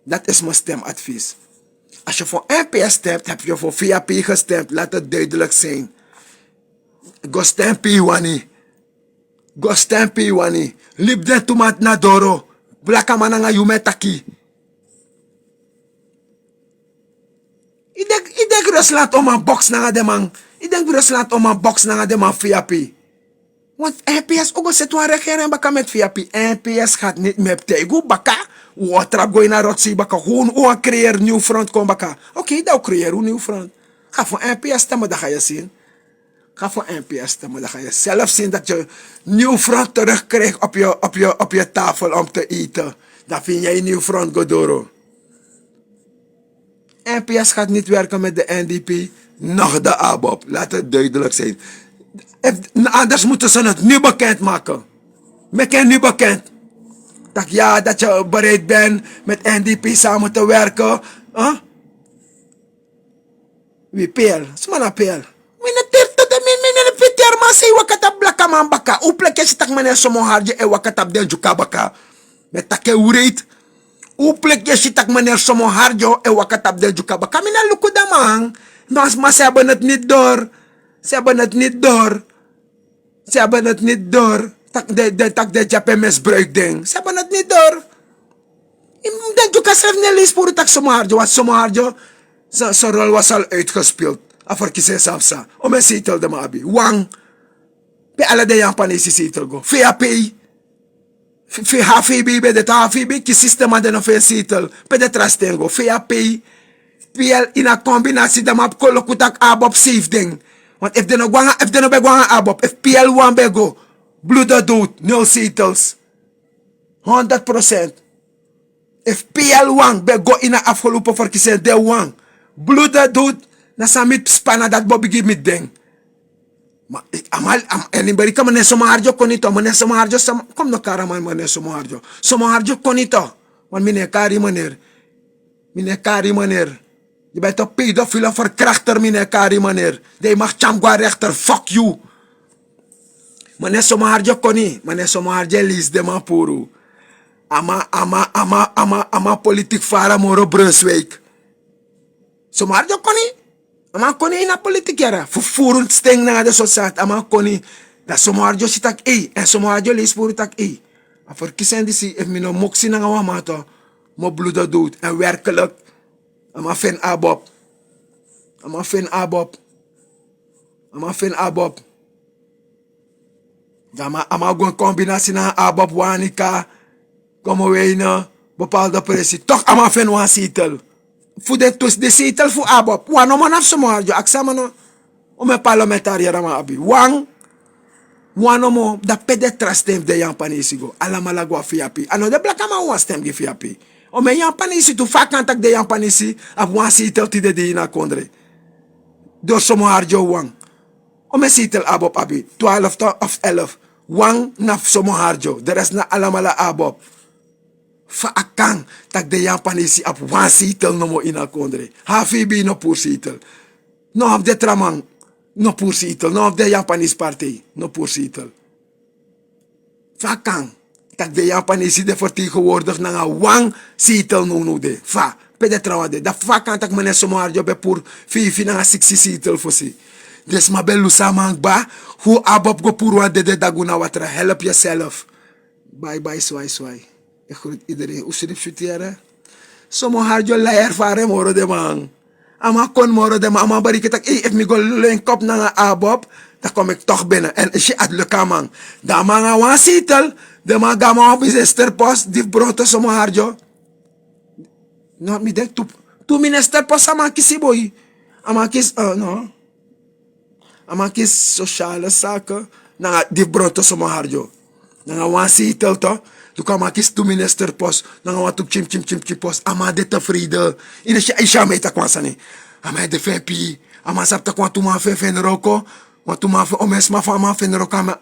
Dat is mijn stemadvies. Als je voor N P S stemt, heb je voor V A P gestemd. Laat het duidelijk zijn. Go stem pe yu wani. Go stem pe yu wani. Libi den tu man na doro. Blakaman nanga yu mi e taki. Yu denki, yu denki Rusland o man boksi nanga den man. Yu denki Rusland o man boksi nanga den man V A P. Want N P S o go seti wan regering baka met V A P. N P S gaat niet, mi e taigi un baka. Un o trapu go ini a rotsei baka. Gewoon un wani creëer nieuw front kon baka. Oké, dan un creëer un nieuw front. Ga voor N P S stemmen, dan ga je zien. Ga voor N P S stemmen, dan ga je zelf zien dat je nieuw front terugkrijgt op je, op je, op je tafel om te eten. Dan vind jij nieuw front go doro. N P S gaat niet werken met de N D P, noch de ABOP. Laat het duidelijk zijn. If, anders moeten ze het nu bekendmaken. Maak het nu bekend. Dat ja, dat je bereid bent met N D P samen te werken. Huh? Wi peel, suma na peel. Mi no teri, mi, mi, mi no teri man san e waka tapu blakaman baka. Un pleki e si tak' meneer Somoharjo e waka tapu den Dyuka baka. Mi e taki en wreed. Un pleki e si tak' meneer Somoharjo e waka tapu den Dyuka baka. Mi no luku den man. Ma, ma ze hebben het niet door. Ze hebben het niet door. Ze hebben het niet door. Tak' den, den, tak' den dyape misbruik den. Ze hebben het niet door. Den Dyuka srefi no e leisi puru tak' Somoharjo, want Somoharjo, zijn, zijn rol was al uitgespeeld. A verkiezing san psa. Omeni zetel den man abi? Wan. Pe ala den Yapanesi zetel go? V A P. F-, H V B ben de, H V B kisi stem, ma den no feni zetel. Pe den tra stem go? V A P. P L ini a combinatie, dan mi abi kon luku tak' ABOP safe den. Want efu den no go nanga, efu den no ben go nanga ABOP, efu P L wan ben go, bloeddood, nul zetels. Honderd procent. Efu P L wan ben go ini a afgelopen verkiezing, den wan, bloeddood, na san mi span na dati bo bigin miti den. Ma, eh, a man, a man, en in berika meneer Somoharjo kon niti, meneer Somoharjo, kom no kari a man meneer Somoharjo. Somoharjo kon niti, want mi no e kari meneer. Mi no e kari meneer. Yu ben toch pedofiele verkrachter, mi no e kari meneer. Dan yu mag tyari mi go na rechter, fuck you. Meneer Somoharjo kon niti, meneer Somoharjo e leisi den man puru. A man, a man, a man, a man, a man politiek fara moro Brunswijk. Somoharjo kon niti. A man kon niti ini a politiek yara. Fu furu sten nanga den sosati, a man kon niti. Dan Somoharjo si tak' ei, en Somoharjo leisi puru tak' ei. A verkiezing disi, efu mi no moksi nanga wan man tu, mi o bloeddood. En werkelijk, a man feni ABOP. A man feni ABOP. A man feni ABOP. Dan a man, a man go ini combinatie nanga ABOP, Wanika, Commewijne, Bepaalde presi, toch a man feni wan seitel. Fu den tu, den seitel fu Abob, wan nomo na fu Somoharjo. Aksi a man no. Un men parlementariër a man abi. Wan. Wan nomo, dan pe den tra stem fu den Yapanesi go? Alamala go na V I P. A no den blakaman wan stem gi V I P. Un men Yapanesi tu, fa a kan taki den Yapanesi abi wan seitel tide di ini a kondre? Dori Somoharjo wan. Un men seitel Abob abi? Twaalf toch of elf? Wan na fu Somoharjo. De rest na alamala Abob. Fa a kan taki den Yapanesi abi wan seitel nomo ini a kondre? Hafu ibi no puru seitel. No abi den tra man, no puru seitel. No abi den Yapanese partij, no puru seitel. Fa a kan taki den Yapanesi de vertegenwoordig nanga wan seitel nownow de? Fa? Pe den trawan de? Dan fa a kan taki meneer Somoharjo ben puru feifi nanga siksi seitel fosi? Den sma ben lusu a man kba. Fu Abob go puru wan dede dagu na watra. Help yourself. Bye bye, swai swai. Ik groet iedereen. Un srip sutiyere. Somoharjo lai ervaren moro den man. A man kon moro den man. A man bereken taki, ei, efu mi go link up nanga Abob, dan kom ik toch binnen. En isi a luku a man. Dan a man nanga wan seitel. Den man go na wan ministerpost di fu Bronto Somoharjo. No, mi denki tu, tu ministerpost a man kisi, boi. A man kisi, eh, no. A man kisi sociale zaken nanga di fu Bronto Somoharjo. Nanga wan seitel toch. Luku, a man kisi tu ministerpost nanga wantu pikin pikin pikin pikin post. A man de tevreden. Yu e si, yu e si a man e taki wan sani. A man e de fu en pii. A man sabi taki wantu man fu en feni wroko. Wantu man fu en, omeni sma fu a man feni wroko. A man,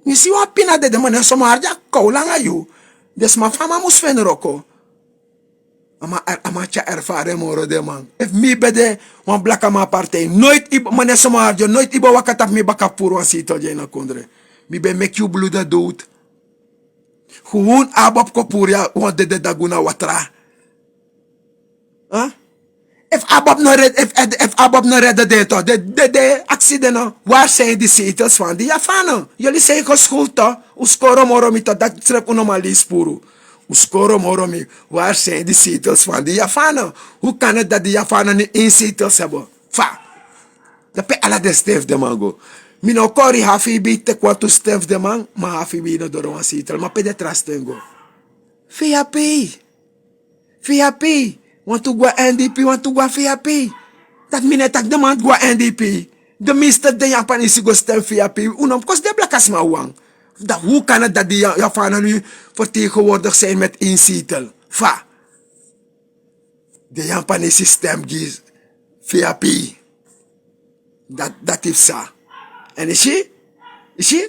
mi si wan pina dede, meneer Somoharjo, a kow langa yu. Den sma fu a man mus feni wroko. A man, a man tyari ervaren moro den man. Efu mi ben de wan blakaman partij, noiti, meneer Somoharjo, noiti yu ben waka tapu mi baka puru wan seitel dya ini a kondre. Mi ben meki yu bloeden dood. Gewoon Abob kon puru yu wan dede dagu na watra. Huh? Efu Abob no red, efu, efu, efu Abob no redde den toch, den, den, den aksi den no. Waar zijn die zetels van die Javanen? Jullie zijn geschoold toch? Un skoro moro mi toch, dati srefi un no man leisi puru. Un skoro moro mi. Waar zijn die zetels van die Javanen? Hoe kan het dat die Javanen niet één zetels hebben? Fa? Dan pe ala den stem fu den man go? Mi no kori, hafu ibi teki wantu stem fu den man, ma hafu ibi no doro wan seitel. Ma pe den tra stem go? V I P. V I P. Wantu go na N D P, wantu go na V I P. Dati mi no e taki den man go na N D P. De meeste den Yapanesi go stem V I P. Un no mus kosi den blakasma wan. Dan hoe kan het dat die Ja-, Javanen nu vertegenwoordigd zijn met één zetel? Fa? Den Yapanesi stem gi V I P. Dat, dati psa. En yu si, yu si,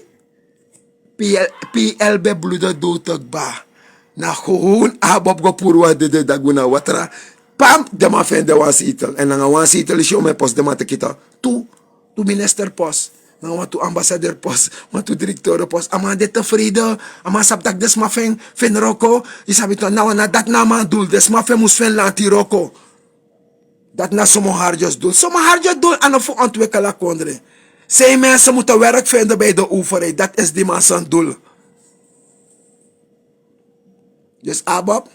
P L, P L ben bloeden dood te kba. Na gewoon Abob go puru wan dede dagu na watra. Pam, den man feni den wan seitel. En nanga wan seitel yu si omeni post den man teki toch. Tu, tu ministerpost. Nanga wantu ambassadeurpost, wantu directeurpost. A man de tevreden. A man sabi taki den sma fu en feni wroko. Yu sabi toch, na wan, na dati na a man doel. Den sma fu en mus feni lanti wroko. Dati na Somoharjo's doel. Somoharjo's doel a no fu ontwikkel a kondre. Zijn mensen moeten werk vinden bij de overheid. Dat is die man zijn doel. Dus Abob,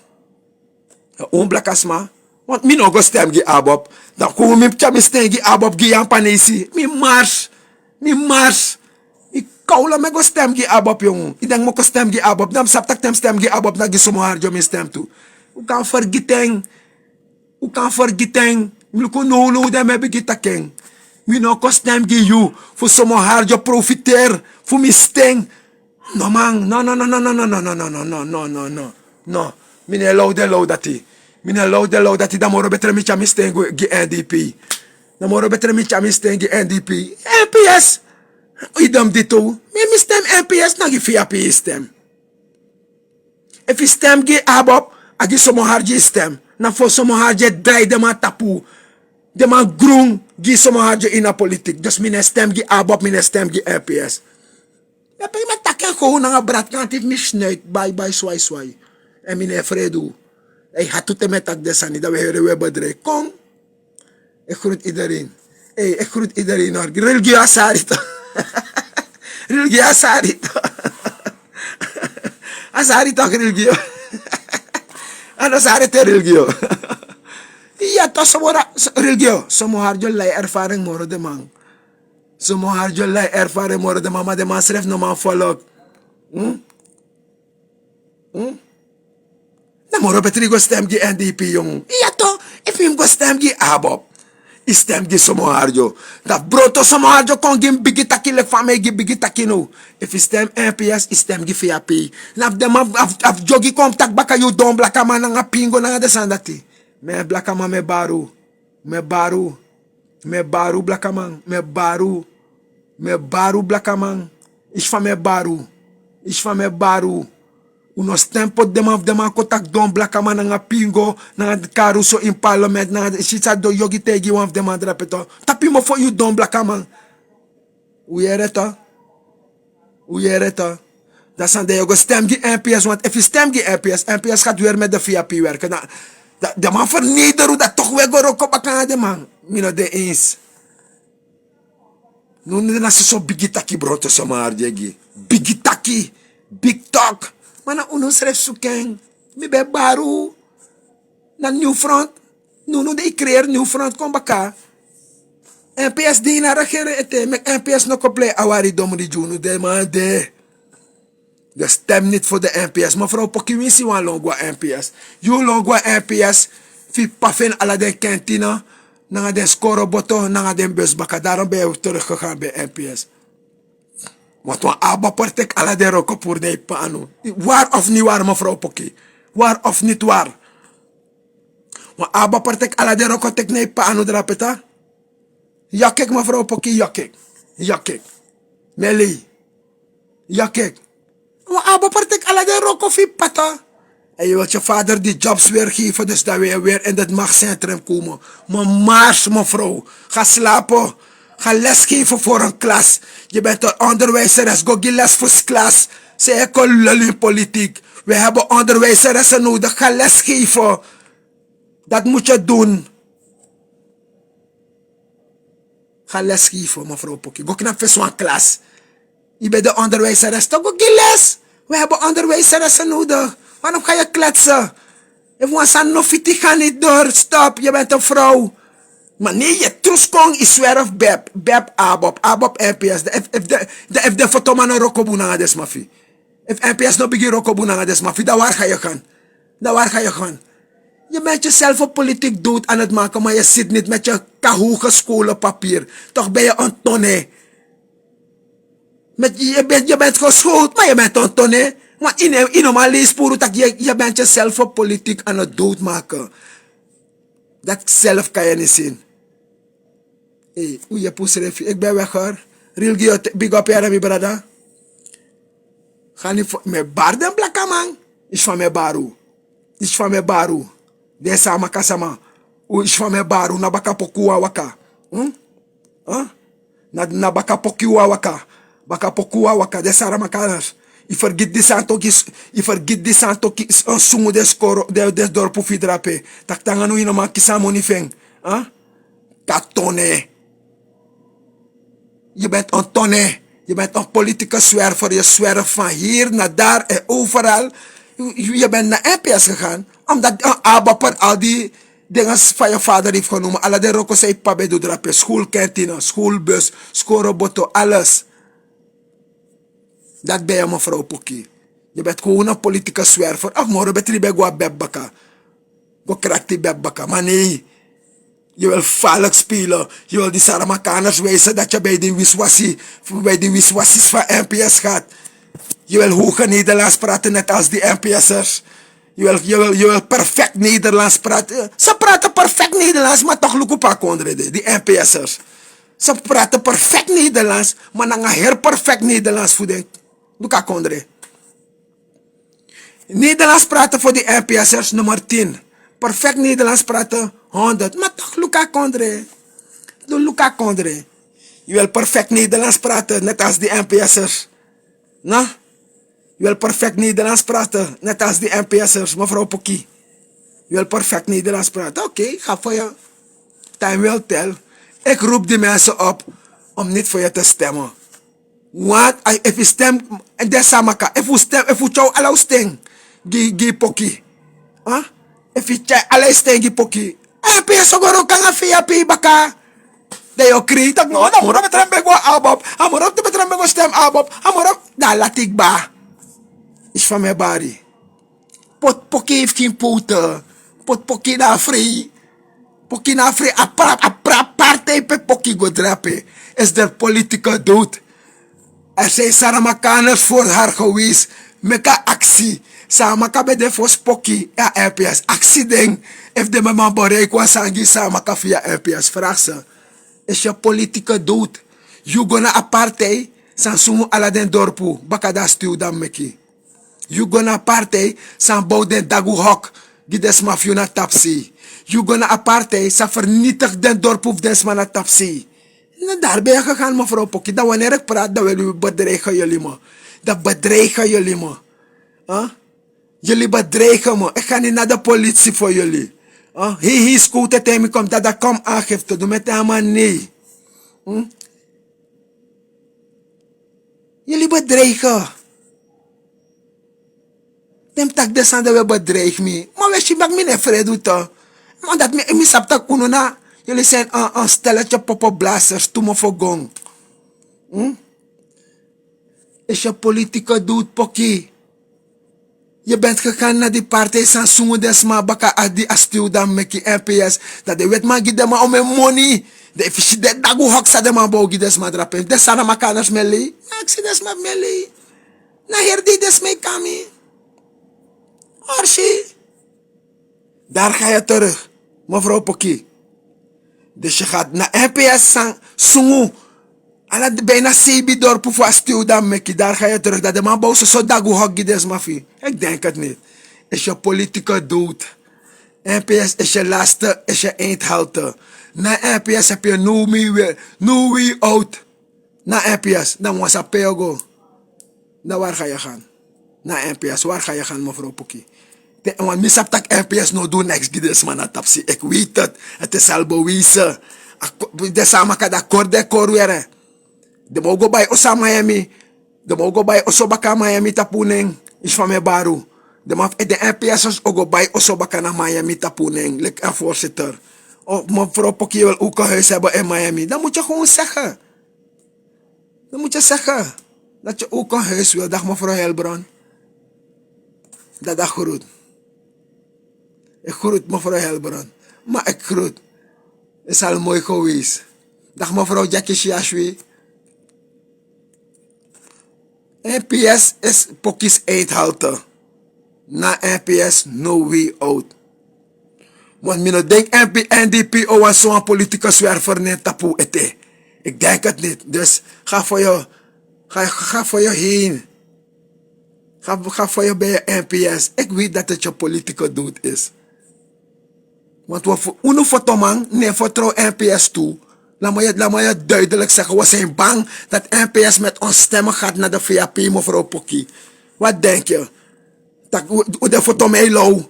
un blakasma. Want mi no go stem gi Abob. Dan kon mi tyari mi stem gi Abob, gi Yapanesi. Mi mars. Mi mars. Yu kawla mi go stem gi Abob, yongu. Yu denki mi o kon stem gi Abob? Dan mi sabi taki te mi stem gi Abob, na gi Somoharjo mi stem tu. Un kan fergiti en. Un kan fergiti en. Mi luku nownow dan mi e bigin taki en. Mi no kon stem gi yu fu Somoharjo profiteer fu mi stem. No man, no, no, no. No. Mi no e low den low dati. Mi no e low den low dati, dan moro betre mi tyari mi stem gi N D P. Dan moro betre mi tyari mi stem gi N D P. N P S. Idem dito. Mi, mi stem N P S, na gi V I P yu stem. Efu yu stem gi Abob, a gi Somoharjo yu stem. Na fu Somoharjo e drai den man tapu. Den man grun gi Somoharjo ini a politik. Dus mi no e stem gi Abob, mi no e stem gi N P S. Mi e piki mi e taki en gewoon nanga bratkanti fu mi snuit, bye bye, swai swai. En mi no e frede. Ei, hatu te mi e taki den sani, dan un e heri un e bedreig. Kon. Ik groet iedereen. Ei, ik groet iedereen hoor. Religio a sari toch. Religio a sari toch. A sari toch, Religio. A no sari te, Religio. Ya toch, Somoharjo, Religio. Somoharjo lai ervaring moro den man. Somoharjo lai ervaring moro den man, ma den man srefi no man volk. Hmm? Hmm? Na moro betri go stem gi N D P, yongu. Iya to, efu mi go stem gi Abob, i stem gi Somoharjo. Dan fu Bronto Somoharjo kon gi mi bigi taki leki fa mi e gi bigi taki now. Efu i stem N P S, i stem gi V A P. Na fu den man fu, fu, fu Jogi kon taki baka yu don blakaman nanga Pingo nanga den sani dati. Mi e blakaman, mi e baru. Mi e baru. Mi e baru blakaman. Mi e baru. Mi e baru blakaman. Isi fa mi e baru. Isi fa mi e baru. Un no stem poti den man fu den man kon taki don blakaman nanga Pingo, nanga Caruso in parlement, nanga den sitsa don Jogi taigi wan fu den man drape to. Tapu yu mofo yu don blakaman. Un yere to? Un yere to? Dan san de yu o go stem gi N P S, want efu yu stem gi N P S, N P S gaat weer met de V A P werken. Dan, dan den man verneder un, dan toch un e go wroko baka nanga den man. Mi no de eens. Now, now na soso bigi taki Bronto Somoharjo e gi. Bigi taki. Big talk. Ma na unu srefi suku en. Mi ben e baru. Na New Front. Now, now den e creëer New Front kon baka. N P S de ini a regering ete, meki N P S no kon plei a wari domri gi unu, den man de. Yu stem niet voor de N P S. Mevrouw Poki, winsi wan lon go na N P S. Yu lon go na N P S fu yu p'pa feni ala den kentine nanga den skoroboto nanga den bus baka. Daarom ben yu teruggegaan bij N P S. Want wan Aboper teki ala den wroko puru na yu p'pa anu. Waar of niet waar, mevrouw Poki? Waar of niet waar? Wan Aboper teki ala den wroko teki na yu p'pa anu, drape to. Yu o keki, mevrouw Poki, yu o keki. Yu o keki. Nelly. Yu o keki. Wan Aboper teki ala den wroko fu yu p'pa to. En je wilt je vader die jobs weer geven, dus dan wil je weer in het machtscentrum komen. Maar mars, mevrouw, ga slapen. Ga lesgeven voor een klas. Je bent een onderwijzeres, go gi les voor klas. Zij kon lullen in politiek. We hebben onderwijzeressen nodig, ga lesgeven. Dat moet je doen. Ga lesgeven, mevrouw Poki. Go knapu fesi wan klas. Yu ben de onderwijzeres, toch go gi les. We hebben onderwijzeressen nodig. Waarom ga je kletsen? Efu wan sani no fiti, ga niet door. Stop, je bent een vrouw. Maar nee, yu e troes kon, yu swerf beb, beb Abob, Abob N P S. Dan efu, efu den, dan efu den fotoman no wroko bun nanga den sma fu yu. Efu N P S no bigin wroko bun nanga den sma fu yu, dan waar ga je gaan? Dan waar ga je gaan? Je bent jezelf een politiek dood aan het maken, maar je zit niet met je ka-, hogescholenpapier. Toch ben je een tonne. Met, je bent, je bent geschoold, maar je bent een tonne. Want in, in normaal leespuru tak je, je bent jezelf een politiek aan het doodmaken. Dat zelf kan je niet zien. Hey, un yepi unsrefi, ik ben weg hoor. Real Gio, big up yara, mi brada. Ga niet voor, mi e baru den blakaman. Isi fa mi e baru. Isi fa mi e baru. Den sama kasama. Un isi fa mi e baru, na baka poku wan waka. Hm? Hm? Na, na baka poku wan waka. Baka poku wan waka, den Saramakanas. Yu fergiti di Santo kisi, yu fergiti di Santo kisi, eh, sungu den skoro, den, den dorpu fu yu drape. Taki te nanga now yu no man kisi a moni fu en. Hm? Katone. Je bent een tonne. Je bent een politicus zwerver. Je zwerft van hier naar daar en overal. Je, je, je bent naar N P S gegaan. Omdat een Aboper al die dingen van je vader heeft genomen. Ala den wroko san yu p'pa ben du drape. Schoolkantine, schoolbus, scoreboto, alles. Dat ben je, mevrouw Poki. Je bent gewoon een politicus zwerver. Of moro betri ben go a beb baka. Go krakti beb baka. Maar nee. Je wil valk spelen. Je wil die Saramakaners wijzen dat je bij die wiswasi, bij die wiswasis van N P S gaat. Je wil hoge Nederlands praten net als die N P S'ers. Je wil, je wil, je wil perfect Nederlands praten. Ze praten perfect Nederlands, maar toch luku pa kondre de, die N P S'ers. Ze praten perfect Nederlands, maar nanga heel perfect Nederlands fu den. Luku a kondre. Nederlands praten voor die N P S'ers nummer tien. Perfect Nederlands praten honderd. Maar toch luku a kondre. Luku a kondre. Je wil perfect Nederlands praten, net als die N P S'ers. Na? Je wil perfect Nederlands praten, net als die N P S'ers, mevrouw Poki. Je wil perfect Nederlands praten. Oké, ga voor je. Time will tell. Ik roep die mensen op om niet voor je te stemmen. Want efu yu stem, den Saramaka, efu yu stem, efu yu tyari ala yu sten gi, gi Poki. Hm? Efu yu tyari ala yu sten gi Poki. N P S o go wroko nanga V A P baka. Dan yu o kri taki no, na moro betri mi ben go Abob. A moro betri mi ben go stem Abob. A moro, dan a lati kba. Isi fa mi e bari. Potpoki fu kin putu. Potpoki na a frei. Poki na a frei. A pra a pra partij pe poki go drape. Is de politike dood. A sei saramakaners for har gewis. Meki a aksi. Saramaka ben de fosi poki a mps aksi den. Efu den ben man bereiki wan sani gi saramaka fu yu a mps fragi se. Esi a politike dood. Yu go na a partij san sungu ala den dorpu baka dan a stiw dan meki. Yu go na a partij san bow den dagu hok gi den sma fu yu na tapsi. Yu go na a partij san fernitigi den dorpu fu den sma na tapsi. Na dari ben yu a gegan mefrow poki dan waneri eki prati dan wil yu bedreige yuli me. Dan bedreige yuli me. Yuli bedreige me eki gani na de politisi fo yuli. Hei hei skuw te te mi kom dada kom angifte du meti a man nei. Yuli bedreige. Den mi taki den sani den we bedreigi mi ma we si baki mi no e frede un te. Ma dati mi sabi tak' unu na yuli seni en steletje popo blasters tu mofo gon. Esi a politike dudu poki. Yu ben gegan na di partij san sungu den sma baka a di a stiw dan meki mps. Dan den wetiman gi den man omen moni. Den efu si den dagu hok san den man bow gi den sma drape den sani a makaners mi e lei. Na aksi den sma fu mi e lei. Na heri dei den sma e kami. Orsi. Dari ga yu teruk. Mefrow poki. Den si gati na mps san sungu. Ala di ben na seibi dorpu fu a stiw dan meki dari ga yu teruk dan den man bow soso dagu hok gi den sma fu yu. Eki denki eti niti. Esi a politike dood. Mps esi a laste esi a eindhalte. Na mps epi yu no wi out. Na mps dan wan sa pe yu o go. Dan wari ga yu gan. Na mps wari ga yu gan mefrow poki. Te en wan mi sabi tak' mps no du neks gi den sma na tapsi eki weiti eti eti e salbo weisi. Den san a maka dan kori den kori were. Den man o go bai oso a miami. Den man o go bai oso baka a miami tapu nen. Isi fa mi e baru. Den man fu eti den mps o go bai oso baka na miami tapu nen leki a vorsiter. Mefrow poki yu wil uko huis heben en miami dan mutu yu gowon sege. Dan mutu yu sege. Dati yu uko huis wil dagi mefrow helbron. Dada grut. Eki grut mefrow helbron. Ma eki grut. Isi al moi geweis. Dagi mefrow dyaki si a swi. Mps isi pokisi eindhalte. Na mps no wi out. Want mi no denki mp ndp o wan sowan politikus werfer nen tapu ete. Eki denki eti niti dus ga fo yu. Ga fo yu hein. Ga fo yu ben yu mps eki weiti dati eti yu politikus dudu isi. Want wi fu unu fotoman no e fertrow mps tu. Laman yu duidelik segi wi o seni bang dati mps meti on stemme gati na de vap mefrow poki. Wati denki yu? Tak' un de fotoman e low.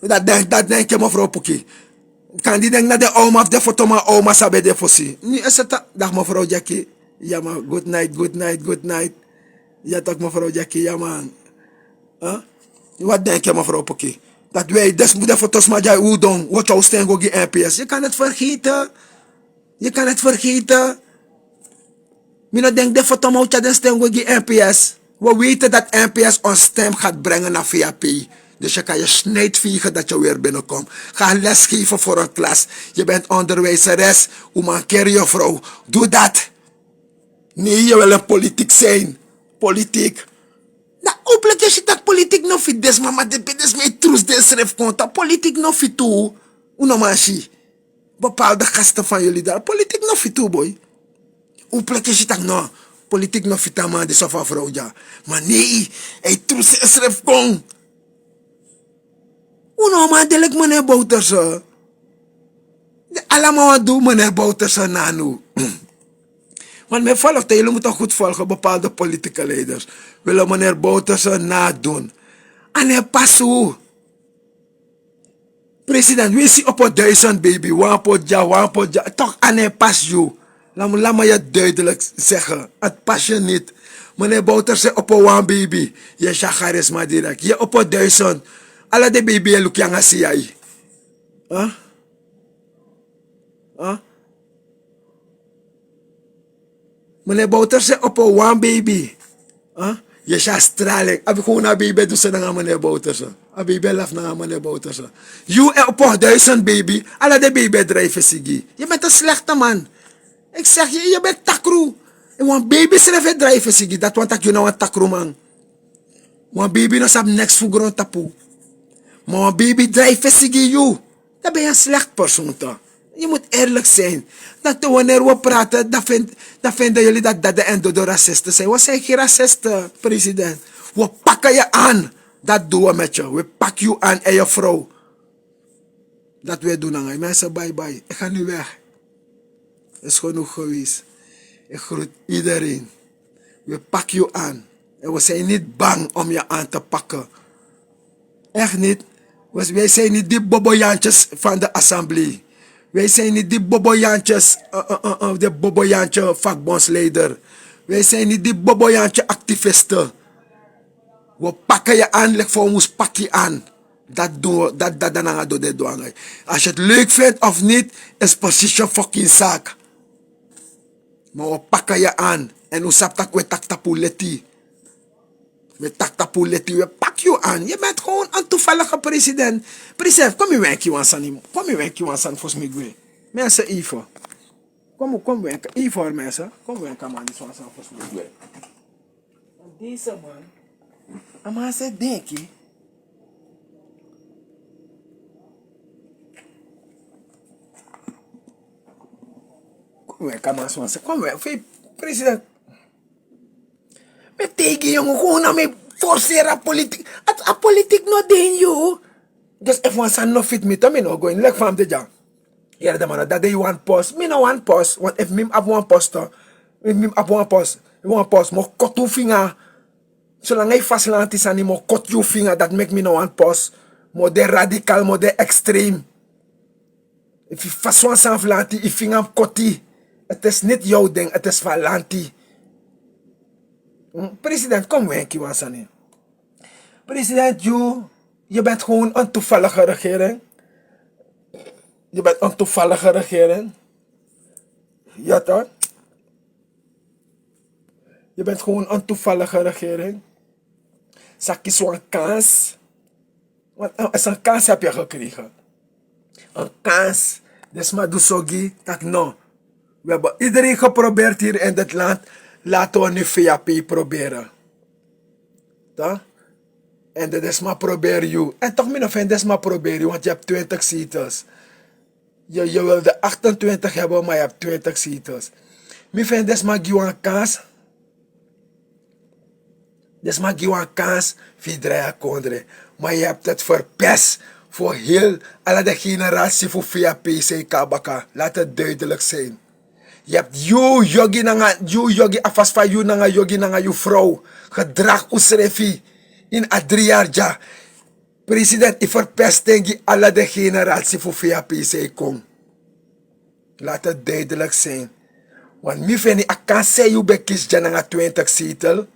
Dati denki yu mefrow poki? Kan di denki na den oma fu den fotoman oma san ben de fosi ni eseta dagi mefrow dyaki. Ya man gudnait gudnait gudnait. Ya tak' mefrow dyaki ya man. Wati denki yu mefrow poki? Dati wei den smu den fotosma dya un don un o tyari un sten go gi mps yu kan neti fergeite. Yu kan neti fergeite. Mi no denki den fotoman un tyari den sten go gi mps. Wi o weiti dati mps on stem gati brengen na vap. Dus yu kan yu snijtveige dati yu weri binnenkom. Ga les geven for en klas. Yu bent onderwijseres. Un mankeri yu frow. Du dati. Nei yu wil en politik sin. Politik. Na opliki yu si tak' politik no fu yu disma ma den ben disma e trusu den srefi kon tak' politik no fu yu tu. Un no man si. Bepaalde gasten fan yuli dal politik no fu yu tu boi. Opliki yu si tak' no politik no fu yu tan man disi of a frow dya. Ma nei a e trusu en srefi kon. Un no man de leki mene bowterse. Ala man wani du mene bowterse na a nu. Want mi e folok te yulu mutu gudu folok bepaalde politike leiders. Wilo mene bowterse na a dun. A no e pasi un. President winsi opo duisend beibi wan pot dya wan pot dya tok a no e pasi yu. Lamu lama yu duidelik sege a pasi yu niti. Mene bowterse opo wan beibi. Yu e si a garisma direk yu e opo duisend. Ala den beibi e luku yu anga si yu ai. Mene bowterse opo wan beibi. Yu e si a strali en. A beibi e du so nanga meneer Bouterse. A beibi e lafu nanga meneer Bouterse. Yu e opo duisend beibi. Ala den beibi e drai fesi gi yu. Yu bent en slekte man. Eki segi yu, yu bent takru. Wan beibi srefi e drai fesi gi yu. Dati wani taki yu na wan takruman. Wan beibi no sabi neks fu grontapu. Ma wan beibi drai fesi gi yu. Dan ben yu en slekte persoon to. Yu mus erlik sin. Dan te waneri wi prati dan findi yuli dati dada èn dodo rasiste sin. Wi sin gen rasiste. President, wi paki yu an. Dati du wi meti yu wi paki yu an èn yu frow. Dati wi e du nanga yu mense baibai. Eki a ni wegi. Isi genoeg gewesi. Eki grutu iderein. Wi paki yu an. Èn wi sin niti bang om yu an te paki. Eki niti. Wi sin niti di boboyantye fan de assemblee. Wi sin niti di boboyantye. De boboyantye fakbonsleider. Wi sin niti di boboyantye aktifiste. Wi o paki yu an leki fa wi mus paki yu an. Dati du dati dada nanga dode du nanga yu. Asi yu eti leuk findi of niti, isi presisi yu fokin saki. Ma wi o paki yu an. Èn un sabi tak' wi e taki tapu un leti. Wi e taki tapu un leti wi e paki yu an yu benti kon en tufaligi president. President kon mi wenki yu wan sani. Kon mi wenki yu wan sani fosi mi gwe. Mense ivo. Kon mi wenki ivo mense. Kon mi wenki a man disi wan sani fosi mi gwe. Disi man. A man se denki. Kon mi wenki a man swan se kon mi wenki fu yu. President. Mi e taigi yu yongu kon na mi e forseri a politik. A politik no de ini yu. Dus efu wan sani no fiti mi to mi no o go ini leki fa mi de dya. Yere den man no dati de yu wani post mi no wani post want efu mi mus abi wan post to mi mus abi wan post. Wan post mi o koti un finga. Solanga yu fasi lanti sani mi o koti yu finga dati meki mi no wani post. Mi o de radikal mi o de ekstreem. Efu yu fasi wan sani fu lanti yu finga mus koti. Eti esi niti yu o denki eti esi fu a lanti. President kon mi wenki wan sani. President yu yu benti kon en tufaligi regering. Yu benti en tufaligi regering. Yu benti kon en tufaligi regering. San kisi wan kans. San kans yu abi yu gekregen. En kans. Den sma du sogi tak' no. Wi abi idri geprobert hiri in dit land. Lati wi ni vap probere. Èn den sma proberi yu èn tok' mi no feni den sma proberi yu want yu abi twintig setels. Yu wil de achtentwintig heben ma yu abi twintig setels. Mi feni den sma gi wan kans. Den sma gi wan kans fu yu drai a kondre. Ma yu abi dati ferpes fu hel ala den generasi fu vap san yu kon na baka. Lati duidelik sin. Yu abi yu yogi nanga yu yogi a fasi fa yu nanga yogi nanga yu frow gedragi unsrefi. Ini a dri yari dya. President yu ferpesti en gi ala den generasi fu vap san yu kon. Lati duidelik sin. Wan mi feni a kans san yu ben kisi dya nanga twintig setel.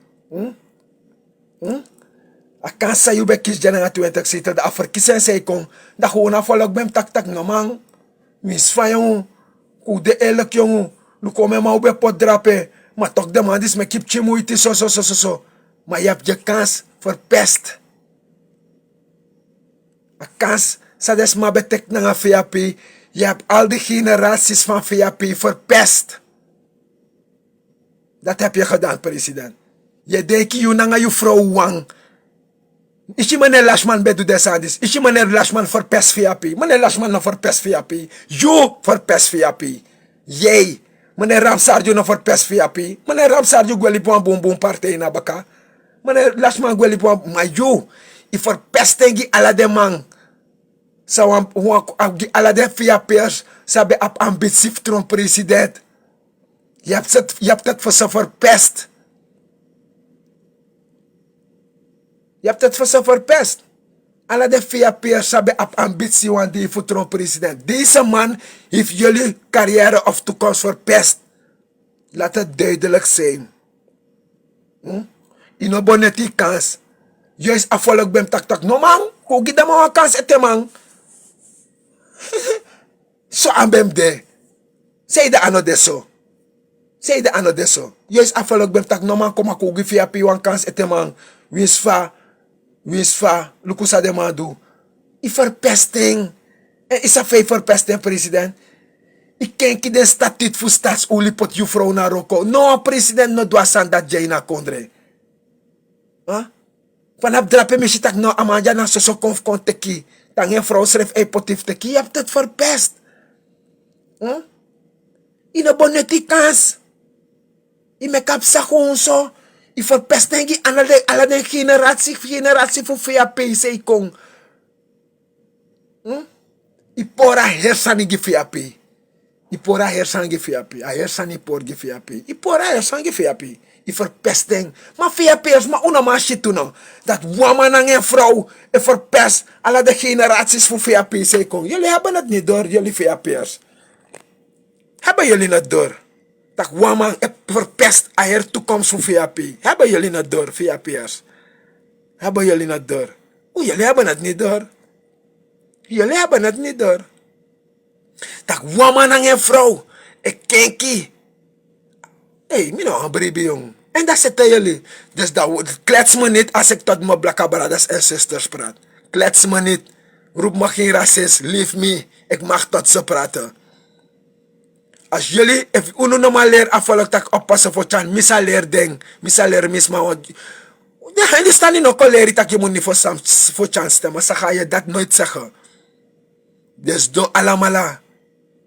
A kans san yu ben kisi dya nanga twintig setel dan a ferkisi en san yu kon. Dan gewon a folok ben mus taki tak' no man. Mi si fa yongu. Kon un de eliki yongu. Luku omen man un ben poti drape. Ma tok' den man disi meki yu pikin muiti soso. Ma yu abi gi en kans ferpesti. A kans san den sma ben teki nanga vap. Yu abi al di generasis fan vap ferpesti. Dati abi yu gedan president. Yu e denki yu nanga yu frow wan. Isi meneer lasman ben du den sani disi isi meneer lasman ferpesti vap. Meneer lasman no ferpesti vap. Yu ferpesti vap. Yei. Meneer ramsardi yu no ferpesti vap. Meneer ramsardi yu gwe libi wan bunbun partij na baka. Meneer lasman gwe libi wan ma yu. Yu ferpesti en gi ala den man. San wan wan abi gi ala den vap'ers san ben abi ambitsi fu tron president. Yu abi teti fu se ferpesti. Yu abi teti fu se ferpesti. Ala den vap'ers san ben abi ambitsi wan dei fu tron president dese man hefi yuli kariyere of tukoms ferpesti. Lati duidelik sin. Yu no bo neti yu kans. Yu esi a folok ben mus taki tak' no man. Kon gi den man wan kans ete man. So a ben mus de. Seide a no de so. Seide a no de so. Yes, a folok ben taki no man kon maki un gi fi a pei wan kans ete man. Winsi fa, winsi fa, luku san den man du. Yu ferpesti en. Èn yu sabi fa yu ferpesti en, president? Yu kenki den statut fu staatsolie poti yu frow na wroko. No wan president no du a sani dati dya ini a kondre. Fanaf drape mi si taki no, a man dya na soso kon fu kon teki. Te nanga en frow srefi e poti fu teki, yu abi teti ferpesti. Yu no bo neti kans. Yu meki a psa kon so. Yu ferpesti en gi ala den, ala den generasi, generasi fu fi a pei sei kon. Yu pori a heri sani gi fi a pei. Yu pori a heri sani gi fi a pei. A heri sani yu pori gi fi a pei. Yu pori a heri sani gi fi a pei. Yu ferpesti en. Ma fi a pei, ma un no man si tu no. Dati wan man nanga en frow e ferpesti ala den generaties fu fi a pei sei kon. Yuli heben dati ni dori, yuli fi a pei. Heben yuli no dori? Dati wan man e ferpesti a heri toekomst fu fi a pei. Heben yuli no dori, fi a pei? Heben yuli no dori? Un yuli heben dati ni dori. Yuli heben dati ni dori. Dati wan man nanga en frow e kenki. Ei, mi no wan bribi yong. En dati sete yuli. Dus dati klets mi niti als ik tot mijn blaka brothers en sisters praat. Klets mi niti. Roep me geen racist, leave me. Ik mag tot ze praten. Als yuli, efu unu no man leri a folok taki oppassen fu tyan, mi sa leri den, mi sa leri mi sma. Den Hindustani no kon leri taki yu mus ni fu tyan stem, san ga yu dati noiti segen. Dus don alamala.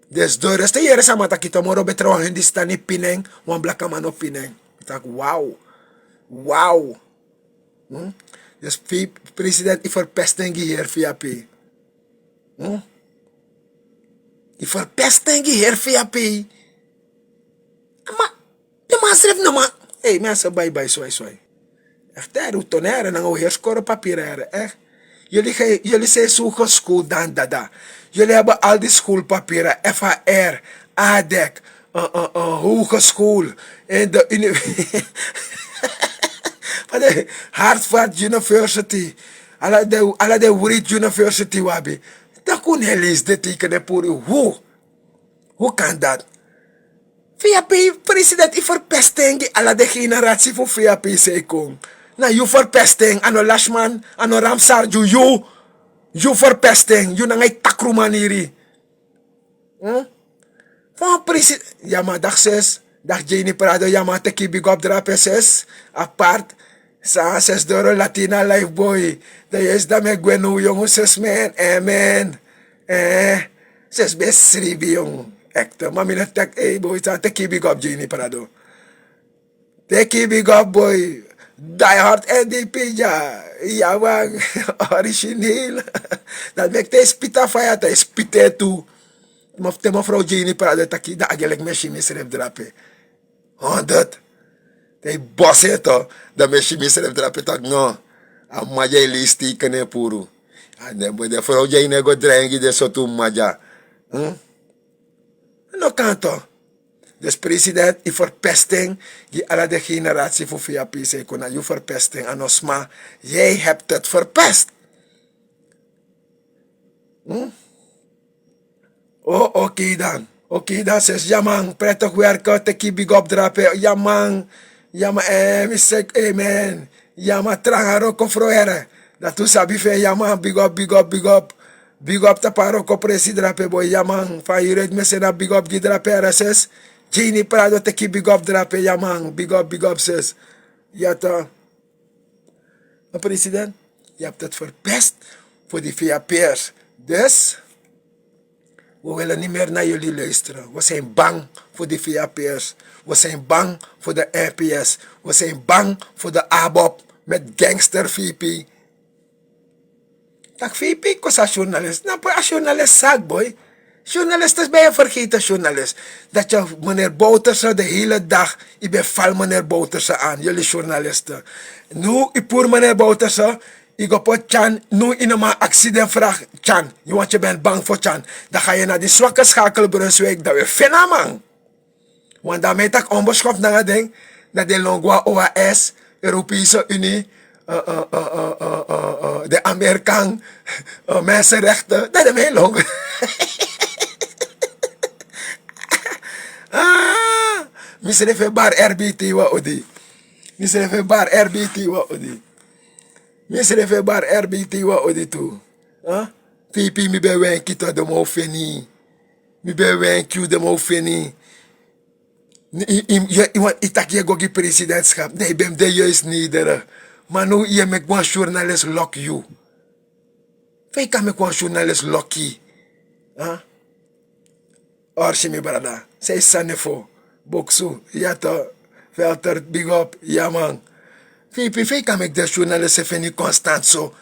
Dus don reste yere sama taki tomoro betre wan Hindustani pini en, wan blakaman no pini en. Taki wow. Wow. Dus president, yu ferpesti en gi heri fi a pei. Yu ferpesti en gi heri fi a pei. Ma den man srefi no man. Ei, mi a se bai bai swai swai. Echt hè, un tonere nanga un heri skoro papira here, echt. Yuli sei su un geschool dan dada. Yuli heben al die schoolpapira, F H R, adek, hogeschool, en de uni- Harvard University, ala den writ university un abi. Dan kon yu e leisi den teken e puru. Hoe? Hoe kan dat? Fi a pei, president, yu ferpesti en gi ala den generasi fu fi a pei sei kon. Na yu ferpesti en, a no lasiman, a no ramsar gi yu. Yu ferpesti en, yu nanga yu takruman iri. Fa wan president, ya man, dag sis, dag Jenny Prado, ya man, teki big up drape sis, apart. San sis doro, Latina life boy. Dan yu e si dan mi e gwe now yongu sis man, amen. Sis ben sribi yongu. Ekte, ma mi no taki, ei boy, san teki big up Jenny Prado. Teki big up boy. Die hard N D P dya. Ya man, origineel. Dati meki te yu spiti a faya, te yu spiti en tu. Ma fu te mevrouw Jenny Prado e taki, dan a gi leki mi e si misrefi drape. Honderd. Te yu bosi en tu, dan mi e si misrefi drape taki no. A mama dya e leisi teken e puru. A den mevrouw dya e go drai en gi den sortu mama dya. No kan tu. Dus president, yu ferpesti en gi ala den generasi fu fi a pei sei kon, na yu ferpesti en, a no sma. Jij hebt het verpest. O, oké dan. Oké dan, sis. Ya man, prettig werken, teki big up drape. Ya man. Ya man, eh, mi sek, amen. Ya man, tranga wroko, froere. Dati un sabi fu en, ya man, big up, big up, big up. Big up tapu a wroko presi drape boy, ya man. Fa yu redi mi e seni a big up gi drape, R S S. Jenny Prado, teki big up drape, ya man. Big up, big up, sis. Ya toch. President, yu abi dati ferpesti fu di V A P'ers. Dus, we willen niet meer naar jullie luisteren. We zijn bang voor die V A P'ers. We zijn bang voor de N P S. We zijn bang voor de ABOP met gangster V P. Taki V P kosi a journalist. Na pe a journalist zak, boy. Journalisten ben je vergeten, journalist. Dat je meneer Bouterse de hele dag, yu ben val meneer Bouterse aan, jullie journalisten. Nu yu puru meneer Bouterse, yu go poti Tyan, nu yu no man aksi den vraag Tyan. Yu want yu ben bang voor Tyan. Dan ga je naar die zwakke schakel Brunswijk, dan we feni a man. Want dan mi e taki onbeschoft nanga den, dan den lon go na O A S, Europese Unie, eh, eh, eh, eh, eh, eh, eh, de Amerikaan, eh, mensenrechten, dan den mi e lon. Ah, Mi srefi e bari rbt wan odi. Mi srefi e bari rbt wan odi. Mi srefi e bari rbt wan odi tu. Fipi mi ben wenki to den man o feni. Mi ben wenki yu den man o feni. Yu taki yu e go gi presidentskap dan yu ben mus de yuis nederig. Ma now yu e meki wan journalist loki yu. Fa yu kan meki wan journalist loki? Orsi mi brada san yu sani fu boksu yato. Felter big op yaman. Fipi fa yu kan meki den journalist e feni konstant so.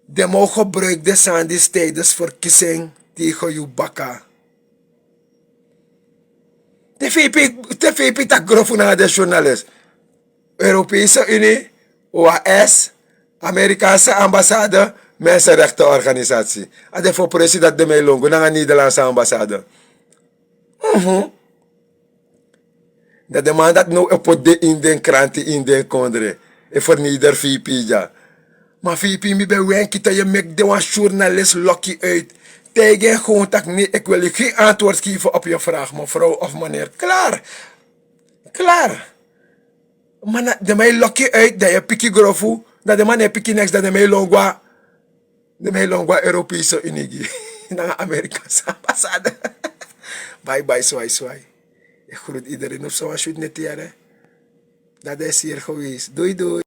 Den man o gebruiki den sani disi tijdens verkiezing tegen yu baka. Te fipi taki grofu nanga den journalist. Europese uni, oas, amerikaanse ambassade, mensenrechtenorganisatie. A de fu presi dati de mi e longu nanga nederlandse ambassade. Dan den man dati now e poti den ini den kranti ini den kondre e ferneder fipi dya. Ma fipi mi ben wenki te yu e meki den wan journalist loki uit. Taigi en gewoon taki nei iki wil yu gen antwoord geven op yu vraag mevrouw of meneer klar. Klar. Ma na den man e loki uit dan yu e piki grofu dan den man no e piki neks dan den man e lon gwa. Den man e lon gwa europese unigi nanga amerikaanse ambassade. Bai bai swai swai. Yu e grutu idereen op san wan switi neti yare. Dati de siri geweest doi doi.